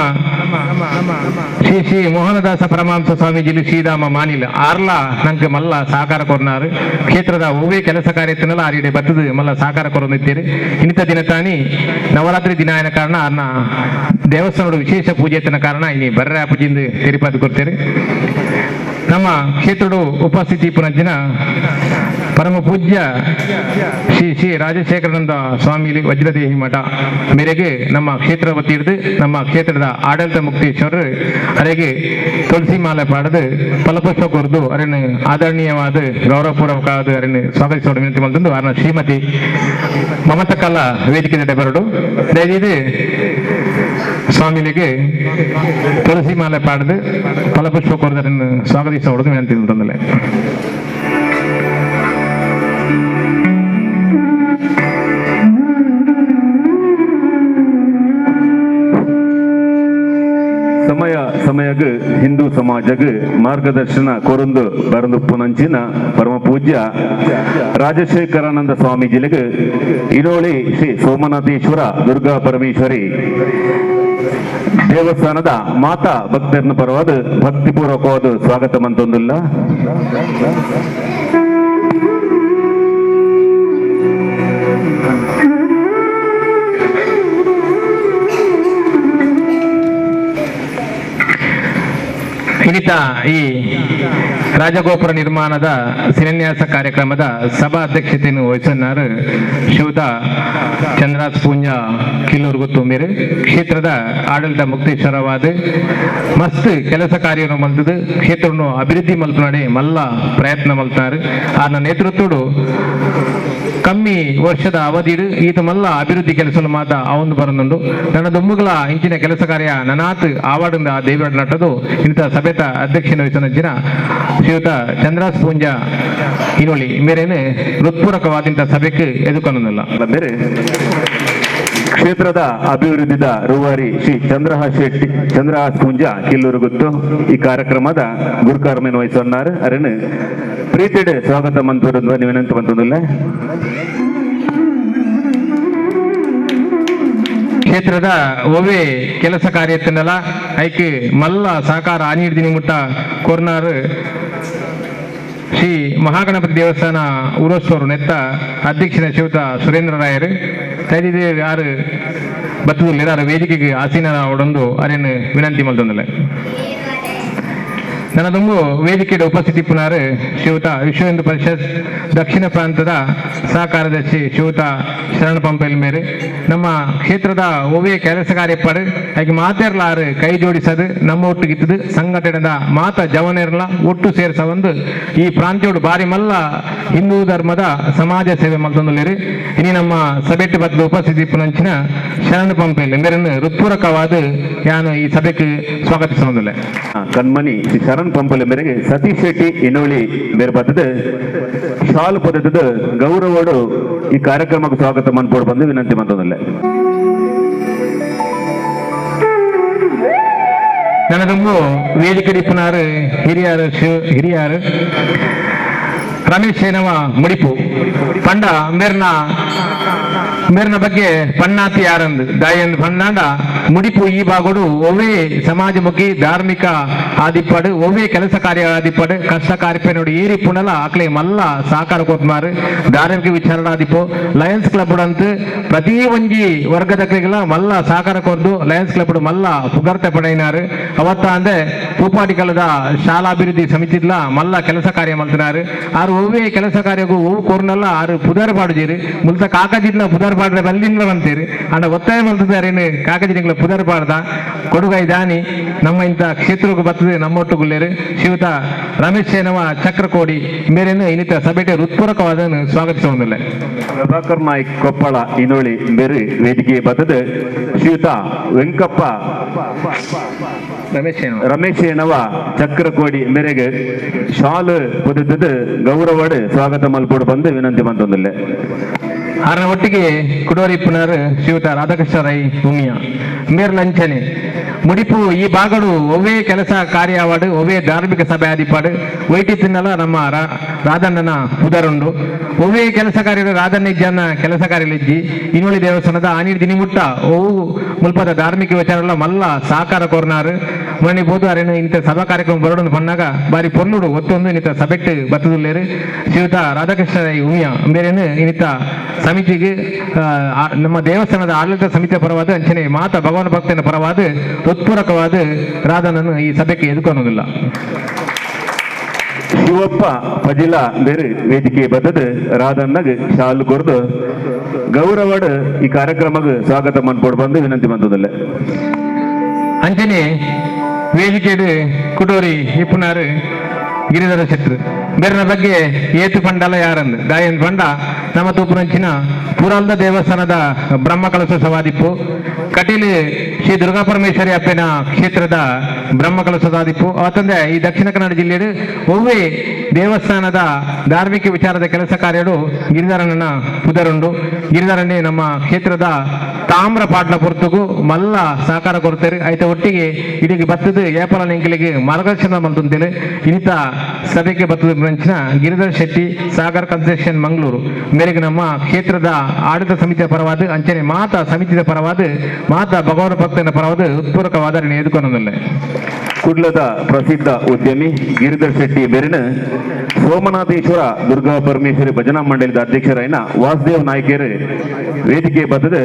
ಶ್ರೀ ಶ್ರೀ ಮೋಹನದಾಸ ಪರಮಹಂಸ ಸ್ವಾಮೀಜಿ ಶ್ರೀರಾಮ ಮಾನಿಲ ಆರ್ಲ ನಂಗೆ ಮಲ್ಲ ಸಹಕಾರ ಕೊರ್ನಾರು. ಕ್ಷೇತ್ರದ ಒವ್ವೇ ಕೆಲಸ ಕಾರ್ಯತ್ತಿನಲ್ಲ ಆರಿಡೆ ಬತ್ತದು ಮಲ್ಲ ಸಹಕಾರ ಕೊರೊಂದಿತ್ತೀರಿ. ಇನ್ನಿತ ದಿನ ತಾನಿ ನವರಾತ್ರಿ ದಿನ ಆಯನ ಕಾರಣ ಅನ್ನ ದೇವಸ್ಥಾನದ ವಿಶೇಷ ಪೂಜೆ ಎತ್ತಿನ ಕಾರಣ ಇನಿ ಬರ್ರೆ ಪೂಜೆಯಿಂದ ತೆರಿಪಾದು ಕೊಡ್ತೀರಿ. ನಮ್ಮ ಕ್ಷೇತ್ರದ ಉಪಸ್ಥಿತಿ ಪುನಂಚಿನ ಪರಮ ಪೂಜ್ಯ ಶ್ರೀ ಶ್ರೀ ರಾಜಶೇಖರಾನಂದ ಸ್ವಾಮಿ ವಜ್ರದೇಹಿ ಮಠ ಮೇರೆಗೆ ನಮ್ಮ ಕ್ಷೇತ್ರ ವತಿಯಿಡಿದು ನಮ್ಮ ಕ್ಷೇತ್ರದ ಆಡಳಿತ ಮುಕ್ತೇಶ್ವರರು ಅರೆಗೆ ತುಳಸಿ ಮಾಲೆ ಪಾಡದು ಫಲಪುಷ್ಪ ಕೊರದು ಅರನ್ನು ಆದರಣೀಯವಾದ ಗೌರವಪೂರ್ವಕವಾದ ಅರನ್ನು ಸ್ವಾಗತಿಸೋಡ ವಿನಂತಿ ಮಲ್ತಂದು ಅರಣ ಶ್ರೀಮತಿ ಮಮತಕಲಾ ವೇದಿಕೆ ನಡೆ ಬರಡು. ದಯವಿದು ಸ್ವಾಮಿಲಿಗೆ ತುಳಸಿ ಮಾಲೆ ಪಾಡದು ಫಲಪುಷ್ಪ ಕೊರದರನ್ನು ಸ್ವಾಗತಿಸೋದು ವಿನಂತಿ ಮಲ್ತಂದಲೆ. ಸಮಯ ಸಮಯಗ್ ಹಿಂದೂ ಸಮಾಜಗ್ ಮಾರ್ಗದರ್ಶನ ಕೊರಂದು ಬರಂದು ಪುನಂಚಿನ ಪರಮ ಪೂಜ್ಯ ರಾಜಶೇಖರಾನಂದ ಸ್ವಾಮೀಜಿಲಿಗೆ ಇರೋಳಿ ಶ್ರೀ ಸೋಮನಾಥೇಶ್ವರ ದುರ್ಗಾ ಪರಮೇಶ್ವರಿ ದೇವಸ್ಥಾನದ ಮಾತಾ ಭಕ್ತರನ್ನ ಪರವಾದ ಭಕ್ತಿಪೂರ್ವಕವಾದ ಸ್ವಾಗತ ಮಂತೊಂದಿಲ್ಲ. ಇನ್ನಿತ ಈ ರಾಜಗೋಪುರ ನಿರ್ಮಾಣದ ಶಿಲಾನ್ಯಾಸ ಕಾರ್ಯಕ್ರಮದ ಸಭಾ ಅಧ್ಯಕ್ಷತೆಯನ್ನು ವಹಿಸಿన్నారు ಶಿವದ ಚಂದ್ರಾಸ್ ಪೂಂಜಾ ಕಿಲ್ಲೂರ್ಗು ತುಂಬಿರು. ಕ್ಷೇತ್ರದ ಆಡಳಿತ ಮುಕ್ತೇಶ್ವರವಾದ ಮಸ್ತ್ ಕೆಲಸ ಕಾರ್ಯವನ್ನು ಮಲ್ತದು ಕ್ಷೇತ್ರವನ್ನು ಅಭಿವೃದ್ಧಿ ಮಲ್ಪನಾಡಿ ಮಲ್ಲ ಪ್ರಯತ್ನ ಮಲ್ತಾರೆ. ಆನ ನೇತೃತ್ವಡು ಕಮ್ಮಿ ವರ್ಷದ ಅವಧಿಡು ಈತ ಮಲ್ಲ ಅಭಿವೃದ್ಧಿ ಕೆಲಸ ಮಾತ ಅವನು ಬರನುಂಡು. ನನ್ನ ದುಂಬುಗಳ ಇಂಚಿನ ಕೆಲಸ ಕಾರ್ಯ ನನಾತ್ ಆವಾಡಿಂದ ಆ ದೇವರ ನಟದು ಇಂಥ ಸಭೆತ ಅಧ್ಯಕ್ಷನ ವಹಿಸಿನ ಶ್ರೀಯುತ ಚಂದ್ರಾಸ್ ಪೂಂಜಾ ಇನ್ನೊಳಿ ಮೇರೇನು ಹೃತ್ಪೂರ್ವಕವಾದಂಥ ಸಭೆಗೆ ಎದುಕೊನಲ್ಲ. ಬೇರೆ ಕ್ಷೇತ್ರದ ಅಭಿವೃದ್ಧಿದ ರೂವಾರಿ ಶ್ರೀ ಚಂದ್ರಹಾಸ್ ಶೆಟ್ಟಿ ಚಂದ್ರಹಾಸ್ ಪೂಂಜಾ ಕಿಲ್ಲೂರು ಗುತ್ತು ಈ ಕಾರ್ಯಕ್ರಮದ ಗುರುಕಾರ್ಮೇನ್ ವಹಿಸೊನ್ನಾರು ಅರೇನು ಪ್ರೀತಿಡೆ ಸ್ವಾಗತ ಮಂತೂರು ವಿನಂತಿ ಮಂತೊಂದಿಲ್ಲ. ಕ್ಷೇತ್ರದ ಒವೇ ಕೆಲಸ ಕಾರ್ಯತ್ತಿನಲ್ಲ ಐಕೆ ಮಲ್ಲ ಸಹಕಾರ ಆನೀಡ್ದಿನಿ ಮುಟ್ಟ ಕೊರ್ನಾರು Shri Mahaganapati ದೇವಸ್ಥಾನ ಉರೋತ್ಸವರು ನೆತ್ತ ಅಧ್ಯಕ್ಷನ ಶಿವತ ಸುರೇಂದ್ರ ರಾಯರು ತೈದಿದೆ ಆರು ಬತ್ತುದಿಲ್ಲ ಆರು ವೇದಿಕೆಗೆ ಆಸೀನ ಒಡಂದು ಅರೇನು ವಿನಂತಿ ಮಲ್ತೊಂದಲ್ಲ. ನನ್ನ ದುಂಬು ವೇದಿಕೆಯ ಉಪಸ್ಥಿತಿ ಪುನಾರು ಶಿವತ ವಿಶ್ವ ಹಿಂದೂ ಪರಿಷತ್ ದಕ್ಷಿಣ ಪ್ರಾಂತದ ಸಹ ಕಾರ್ಯದರ್ಶಿ ಶಿವತ ಶರಣ ಪಂಪೆಲ್ ಮೇರೆ ನಮ್ಮ ಕ್ಷೇತ್ರದ ಒವ್ವೇ ಕೆಲಸ ಕಾರ್ಯಪ್ಪಡು ಅದಕ್ಕೆ ಮಾತೇರ್ಲಾರು ಕೈ ಜೋಡಿಸದು ನಮ್ಮ ಒಟ್ಟಿಗಿತ್ತದು ಸಂಘಟನೆದ ಮಾತ ಜವನೇರ್ಲ ಒಟ್ಟು ಸೇರ್ಸ ಒಂದು ಈ ಪ್ರಾಂತ್ಯೋಡು ಬಾರಿ ಮಲ್ಲ ಹಿಂದೂ ಧರ್ಮದ ಸಮಾಜ ಸೇವೆ ಮಲ್ತೊಂದುಲ್ಲೇರು. ಇನಿ ನಮ್ಮ ಸಭೆಟ್ಟು ಬದ್ಲು ಉಪಸ್ಥಿತಿ ಪುನಂಚಿನ ಶರಣ ಪಂಪೆಲ್ ಮೇರನ್ನು ಹೃತ್ಪೂರ್ವಕವಾದ ಯಾನು ಈ ಸಭೆಗೆ ಸ್ವಾಗತಿಸೊಂದಿಲ್ಲ. ಕಣ್ಮಣಿ ಶ್ರೀ ಶರಣ್ ಪಂಪಲೆ ಮೇರೆಗೆ ಸತೀಶ್ ಶೆಟ್ಟಿ ಇನ್ನೋಳಿ ಬೇರೆ ಬರ್ತದೆ ಶಾಲು ಪದದ ಗೌರವಡು ಈ ಕಾರ್ಯಕ್ರಮಕ್ಕೆ ಸ್ವಾಗತ ಮನ್ಪೋಡು ಬಂದು ವಿನಂತಿ ಮಂತದಲ್ಲೇ. ನನದೊಂದು ವೇದಿಕೆ ಡಿಪ್ಪನಾರು ಹಿರಿಯಾರು ಹಿರಿಯಾರು ರಮೇಶ್ ಏನವ ಮುಡಿಪು ಪಂಡ ಮೇರ್ನ ಮೇರ್ನ ಬಗ್ಗೆ ಪಣ್ಣಾತಿ ಯಾರಂದು ದಾಯಂದು ಪಣ್ಣಾಂಡ ಮುಡಿಪು ಈ ಭಾಗಡು ಒವ್ವೇ ಸಮಾಜಮುಖಿ ಧಾರ್ಮಿಕ ಆದಿಪ್ಪಡು ಒವ್ವೇ ಕೆಲಸ ಕಾರ್ಯ ಆದಿಪ್ಪಡು ಕಷ್ಟ ಕಾರ್ಯಪೇನೋಡು ಏರಿ ಪುಣಲ ಆಕ್ಲೆ ಮಲ್ಲ ಸಹಕಾರ ಕೊತ್ಮಾರು ಧಾರ್ಮಿಕ ವಿಚಾರಣೆ ಆದಿಪ್ಪು ಲಯನ್ಸ್ ಕ್ಲಬ್ ಅಂತ ಪ್ರತಿ ಒಂಜಿ ವರ್ಗದಕ್ಲೆಗೆಲ್ಲ ಮಲ್ಲ ಸಹಕಾರ ಕೊರ್ದು ಲಯನ್ಸ್ ಕ್ಲಬ್ ಮಲ್ಲ ಪುಗರ್ತೆ ಪಡೆಯಿನಾರು. ಅವತ್ತ ಅಂದೆ ಪೂಪಾಟಿಕಲದ ಶಾಲಾಭಿವೃದ್ಧಿ ಸಮಿತಿದ್ಲ ಮಲ್ಲ ಕೆಲಸ ಕಾರ್ಯ ಮಲ್ತಿನಾರು. ಆರು ಒವ್ವೇ ಕೆಲಸ ಕಾರ್ಯಗೂ ಒವ್ವು ಕೋರ್ನಲ್ಲ ಆರು ಪುದಾರ್ ಪಾಡುಜೀರು ಮುಲ್ತ ಕಾಕಜಿಡ್ಲ ಪುದಾರ್ ಪಾಡ್ರೆ ಬಲ್ಲಿಂದ ಬಂತೀರಿ ಅಂಡ ಒತ್ತಾಯ ಮಲ್ತಿದ್ದಾರೆ ಕಾಕಜಿನಿಗಳ ಪುದಾರ್ ಪಾಡ್ದ ಕೊಡುಗೈ ದಾನಿ ನಮ್ಮ ಇಂಥ ಕ್ಷೇತ್ರಕ್ಕೆ ಬರ್ತದೆ ನಮ್ಮೊಟ್ಟುಗುಲ್ಲೇರು ಶಿವತ ರಮೇಶ್ ಏನವ ಚಕ್ರಕೋಡಿ ಮೇರೇನು ಇನ್ನಿತ ಸಭೆಗೆ ಹೃತ್ಪೂರ್ವಕವಾದ ಸ್ವಾಗತಿಸುವುದಿಲ್ಲ. ಪ್ರಭಾಕರ್ ನಾಯ್ಕ್ ಕೊಪ್ಪಳ ಇನ್ನೋಳಿ ಬೇರೆ ವೇದಿಕೆ ಬರ್ತದೆ ಶ್ರೀಯುತ ವೆಂಕಪ್ಪ ರಮೇಶ್ ರಮೇಶ್ ಏನವ ಚಕ್ರಕೋಡಿ ಮೇರೆಗೆ ಶಾಲು ಪದದ ಗೌರವಡು ಸ್ವಾಗತ ಮಲ್ಪೋಡು ಬಂದು ವಿನಂತಿ ಮಂತೊಂದಿಲ್ಲ. ಆರನ ಒಟ್ಟಿಗೆ ಕುಡೋರಿ ಪುನರ್ ಶ್ರೀಯುತ ರಾಧಾಕೃಷ್ಣ ರೈ ಭೂಮಿಯ ಮೇರ್ ಲಂಚನೆ ಮುಡಿಪು ಈ ಭಾಗಡು ಒವ್ವೇ ಕೆಲಸ ಕಾರ್ಯವಾಡು ಒವ್ವೇ ಧಾರ್ಮಿಕ ಸಭೆ ಆದಿಪಾಡು ವೈಟಿ ತಿನ್ನಲ ನಮ್ಮ ರಾಧಣ್ಣನ ಪುದರುಂಡು ಒವ್ವೇ ಕೆಲಸ ಕಾರ್ಯ ರಾಧಣ್ಣ ಜನ ಕೆಲಸ ಕಾರ್ಯಲಿಜ್ಜಿ ಇನ್ನೊಳಿ ದೇವಸ್ಥಾನದ ಆನೀರ್ ದಿನಿಮುಟ್ಟ ಒವು ಮುಲ್ಪದ ಧಾರ್ಮಿಕ ವಿಚಾರಲ್ಲ ಮಲ್ಲ ಸಹಕಾರ ಕೋರ್ನಾರು ಮಣಿ ಬೋದು ಅರೇನು ಇಂಥ ಸಭಾ ಕಾರ್ಯಕ್ರಮ ಬರೋಡು ಪನ್ನಾಗ ಬಾರಿ ಪೊನ್ನುಡು ಒತ್ತೊಂದು ಇನ್ನಿತ ಸಭೆಟ್ಟು ಬತ್ತದುಲ್ಲೇರು ಶ್ರೀಯುತ ರಾಧಾಕೃಷ್ಣ ರೈ ಉಮಿಯ ಮೇರೇನು ಇನ್ನಿತ ಸಮಿತಿಗೆ ನಮ್ಮ ದೇವಸ್ಥಾನದ ಆಡಳಿತ ಸಮಿತಿಯ ಪರವಾದ ಅಂಚನೆ ಮಾತಾ ಭಗವಾನ್ ಭಕ್ತನ ಪರವಾದ ಹೃತ್ಪೂರ್ವಕವಾದ ರಾಧನನ್ನು ಈ ಸಭೆಗೆ ಎದುಕೊನ್ನೋದಿಲ್ಲ. ಶಿವಪ್ಪ ಪಜಿಲ ಬೇರೆ ವೇದಿಕೆ ಬತ್ತದ ರಾಧಣ್ಣಗ್ ಶಾಲು ಕೊರ್ದು ಗೌರವಡು ಈ ಕಾರ್ಯಕ್ರಮಕ್ಕೆ ಸ್ವಾಗತ ಮನ್ಪೋಡು ಬಂದು ವಿನಂತಿ ಮಂತದಲ್ಲ. ಅಂಚನೆ ವೇದಿಕೆಡು ಕುಟೋರಿ ಇಪ್ಪುನಾರು ಗಿರಿಧರ ಶೆಟ್ರು ಬೇರೆನ ಬಗ್ಗೆ ಏತು ಪಂಡಲ ಯಾರಂದು ದಾಯನ್ ಪಂಡ ನಮ್ಮ ತೂಪುರಂಚಿನ ಪುರಾಲ್ದ ದೇವಸ್ಥಾನದ ಬ್ರಹ್ಮ ಕಲಶ ಸವಾದಿಪ್ಪು ಕಟೀಲು ಶ್ರೀ ದುರ್ಗಾ ಪರಮೇಶ್ವರಿ ಅಪ್ಪನ ಕ್ಷೇತ್ರದ ಬ್ರಹ್ಮ ಕಲಶದಾದಿಪ್ಪು ಅವತ್ತಂದೆ ಈ ದಕ್ಷಿಣ ಕನ್ನಡ ಜಿಲ್ಲೆಯು ಒವ್ವೇ ದೇವಸ್ಥಾನದ ಧಾರ್ಮಿಕ ವಿಚಾರದ ಕೆಲಸ ಕಾರ್ಯಡು ಗಿರಿಧರಣ್ಣನ ಪುದರುಂಡು. ಗಿರಿಧರಣ್ಣೆ ನಮ್ಮ ಕ್ಷೇತ್ರದ ತಾಮ್ರ ಪಾಟ್ಲ ಪೊರ್ತುಗು ಮಲ್ಲ ಸಹಕಾರ ಕೊಡ್ತಾರೆ. ಆಯ್ತ ಒಟ್ಟಿಗೆ ಇಡೀ ಬತ್ತದ ಏಪಲ ನಿಂಕಲಿಗೆ ಮಾರ್ಗದರ್ಶನ ಮಂತಂತೇಳಿ ಇನ್ನಿತ ಸಭೆಗೆ ಬತ್ತದ ಬ್ರಾಂಚ್ನ ಗಿರಿಧರ್ ಶೆಟ್ಟಿ ಸಾಗರ್ ಕನ್ಸ್ಟ್ರಕ್ಷನ್ ಮಂಗಳೂರು ಮೇರೆಗೆ ನಮ್ಮ ಕ್ಷೇತ್ರದ ಆಡಳಿತ ಸಮಿತಿಯ ಪರವಾದ ಅಂಚನೆ ಮಾತಾ ಸಮಿತಿಯ ಪರವಾದ ಮಾತಾ ಭಗವಾನ್ ಭಕ್ತನ ಪರವಾದ ಹೃತ್ಪೂರ್ವಕವಾದ ಎದುಕೊನದಲ್ಲೇ. ಕುಡ್ಲದ ಪ್ರಸಿದ್ಧ ಉದ್ಯಮಿ ಗಿರಿಧರ್ ಶೆಟ್ಟಿ ಬೇರಿನ ಸೋಮನಾಥೇಶ್ವರ ದುರ್ಗಾ ಪರಮೇಶ್ವರಿ ಭಜನಾ ಮಂಡಳಿದ ಅಧ್ಯಕ್ಷರಾಯಿನ ವಾಸುದೇವ್ ನಾಯ್ಕೇರು ವೇದಿಕೆ ಬತ್ತದ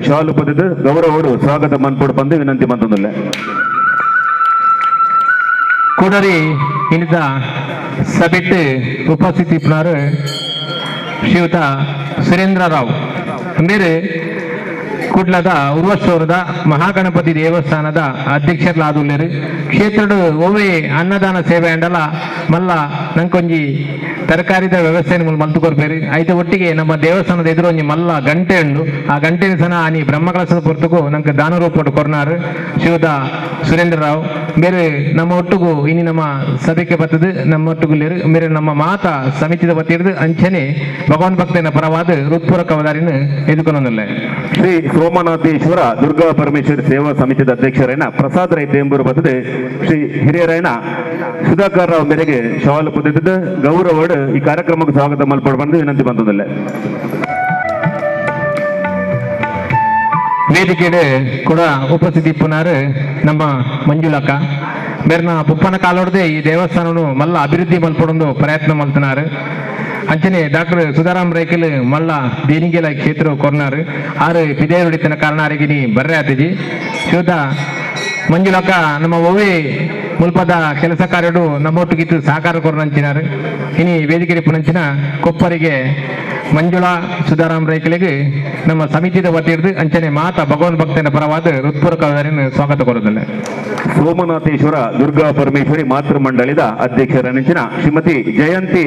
ಶಾಲು ಪದದ ಗೌರವಡು ಸ್ವಾಗತ ಮನ್ಪೋಡು ಬಂದು ವಿನಂತಿ ಮಂತೊಂದಿಲ್ಲ. ಕೂಡರಿ ಇನ್ನಿತ ಸಭೆಟ್ಟು ಉಪಸ್ಥಿತಿ ಪುನರ್ ಶ್ರೀಯುತ ಸುರೇಂದ್ರ ರಾವ್ ಮೇರೆ ಕುಡ್ಲದ ಉರ್ವಶೋರದ ಮಹಾಗಣಪತಿ ದೇವಸ್ಥಾನದ ಅಧ್ಯಕ್ಷರ್ಲಾದುಲ್ಲೇರು. ಕ್ಷೇತ್ರದ ಒವ್ವೇ ಅನ್ನದಾನ ಸೇವೆ ಅಂಡಲ ಮಲ್ಲ ನಂಕೊಂಜಿ ತರಕಾರಿದ ವ್ಯವಸ್ಥೆಯನ್ನು ಮಲ್ತು ಕೊರ್ಪೇರು. ಐತ ಒಟ್ಟಿಗೆ ನಮ್ಮ ದೇವಸ್ಥಾನದ ಎದುರು ಒಂಜಿ ಮಲ್ಲ ಗಂಟೆ ಉಂಡು. ಆ ಗಂಟೆ ಸನ ಆನಿ ಬ್ರಹ್ಮಕಲಶದ ಪೊರ್ತುಗು ನಂಗೆ ದಾನ ರೂಪಟ್ಟು ಕೊರ್ನಾರು ಶ್ರೀಯುತ ಸುರೇಂದ್ರ ರಾವ್ ಬೇರೆ ನಮ್ಮ ಒಟ್ಟುಗು ಇನಿ ನಮ್ಮ ಸಭೆಗೆ ಬರ್ತದೆ ನಮ್ಮ ಒಟ್ಟುಗು ಬೇರೆ ನಮ್ಮ ಮಾತಾ ಸಮಿತಿದ ವತಿಯಿರ್ದು ಅಂಚನೆ ಭಗವಾನ್ ಭಕ್ತನ ಪರವಾದ ಹೃತ್ಪೂರ್ವಕವಾದಾರಿನ ಎದುಕೊನೊಂದಿಲ್ಲ. ಶ್ರೀ ಸೋಮನಾಥೇಶ್ವರ ದುರ್ಗಾ ಪರಮೇಶ್ವರಿ ಸೇವಾ ಸಮಿತಿದ ಅಧ್ಯಕ್ಷರೈನ ಪ್ರಸಾದ್ ರೈ ತೇಂಬೂರು ಬರ್ತದೆ ಶ್ರೀ ಹಿರಿಯರೈನ ಸುಧಾಕರ್ ರಾವ್ ಮೇರೆಗೆ ಶವಾಲು ಪುದಿದ್ದು ಗೌರವಡು ಈ ಕಾರ್ಯಕ್ರಮಕ್ಕೆ ಸ್ವಾಗತ ಮಲ್ಪಡು ಬಂದು ವಿನಂತಿ ಬಂತದಲ್ಲ. ವೇದಿಕೆಡೆ ಕೂಡ ಉಪಸ್ಥಿತಿ ಪುನಾರು ನಮ್ಮ ಮಂಜುಳಕ್ಕ ಮೇರ್ನ ಪುಪ್ಪನ ಕಾಲೋಡ್ದೆ ಈ ದೇವಸ್ಥಾನನು ಮಲ್ಲ ಅಭಿವೃದ್ಧಿ ಮಲ್ಪಡೊಂದು ಪ್ರಯತ್ನ ಮಲ್ತನಾರು. ಅಂಚನೆ ಡಾಕ್ಟರ್ ಸುಧಾರಾಮ್ ರೈಕಲ್ ಮಲ್ಲ ದೇನಿಗೆಲ ಕ್ಷೇತ್ರ ಕೊರ್ನಾರು ಆರು ಪಿದೇರುಡಿತನ ಕಾರಣ ಅರಿಗಿನಿ ಬರ್ರೆ ಆತಿಜಿ. ಶುದ್ಧ ಮಂಜುಳಕ್ಕ ನಮ್ಮ ಒವೇ ಮುಲ್ಪದ ಕೆಲಸ ಕಾರ್ಯಡು ನಮ್ಮೊಟ್ಟಿಗಿತ್ತು ಸಹಕಾರ ಕೊರ್ನಂಚಿನಾರು. ಇನಿ ವೇದಿಕೆ ಪುನಂಚಿನ ಕೊಪ್ಪರಿಗೆ ಮಂಜುಳಾ ಸುಧಾರಾಮ್ ರೈಕಲಿಗೆ ನಮ್ಮ ಸಮಿತಿದ ವತಿಯಿರ್ದು ಅಂಚನೆ ಮಾತಾ ಭಗವಾನ್ ಭಕ್ತನ ಪರವಾದ ಹೃತ್ಪೂರ್ವಕ ಸ್ವಾಗತ ಕೊರುದಿಲ್ಲ. ಸೋಮನಾಥೇಶ್ವರ ದುರ್ಗಾ ಪರಮೇಶ್ವರಿ ಮಾತೃ ಮಂಡಳಿದ ಅಧ್ಯಕ್ಷರ ಶ್ರೀಮತಿ ಜಯಂತಿ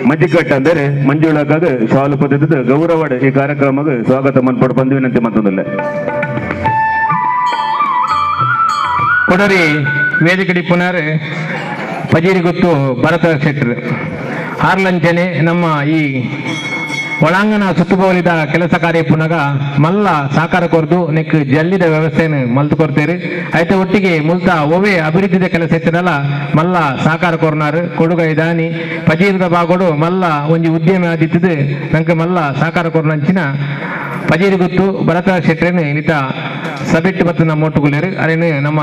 ಮಜ್ಜಿಕಟ್ ಅಂದರೆ ಮಂಜುಳಾಗ ಶಾಲು ಪದ್ಧತಿ ಗೌರವ ಈ ಕಾರ್ಯಕ್ರಮಕ್ಕೆ ಸ್ವಾಗತ ಮನ್ಪಡ್ ಬಂದು ವಿನಂತಿ ಮತ್ತೊಂದಿಲ್ಲ. ಕೊಡರಿ ವೇದಿಕೆ ಪುನರ್ ಪಜೀರಿ ಗುತ್ತು ಭರತ ಶೆಟ್ಟರು ಆರ್ಲಂಚನೆ ನಮ್ಮ ಈ ಒಳಾಂಗಣ ಸುತ್ತುಬೋಲಿದ ಕೆಲಸ ಕಾರ್ಯ ಪುನಗ ಮಲ್ಲ ಸಹಕಾರ ಕೊರ್ದು ನೆಕ್ ಜಲ್ಲಿದ ವ್ಯವಸ್ಥೆಯನ್ನು ಮಲ್ತು ಕೊಡ್ತೇರಿ. ಐತೆ ಒಟ್ಟಿಗೆ ಮುಲ್ತ ಒವೇ ಅಭಿವೃದ್ಧಿದ ಕೆಲಸ ಎತ್ತಿನಲ್ಲ ಮಲ್ಲ ಸಹಕಾರ ಕೊರ್ನಾರು ಕೊಡುಗೈ ದಾನಿ ಪಜೀರದ ಬಾಗೋಡು ಮಲ್ಲ ಒಂಜಿ ಉದ್ಯಮ ಆದಿತ್ತದು ನಂಗೆ ಮಲ್ಲ ಸಹಕಾರ ಕೊರ್ನಂಚಿನ ಪಜೀರಿ ಗುತ್ತು ಭರತ ಶೆಟ್ಟರೇನು ಇನ್ನಿತ ಸಭೆಟ್ಟು ಮತ್ತು ನಮ್ಮ ಒಟ್ಟುಗುಳ್ಳೇರು ಅರೇನು ನಮ್ಮ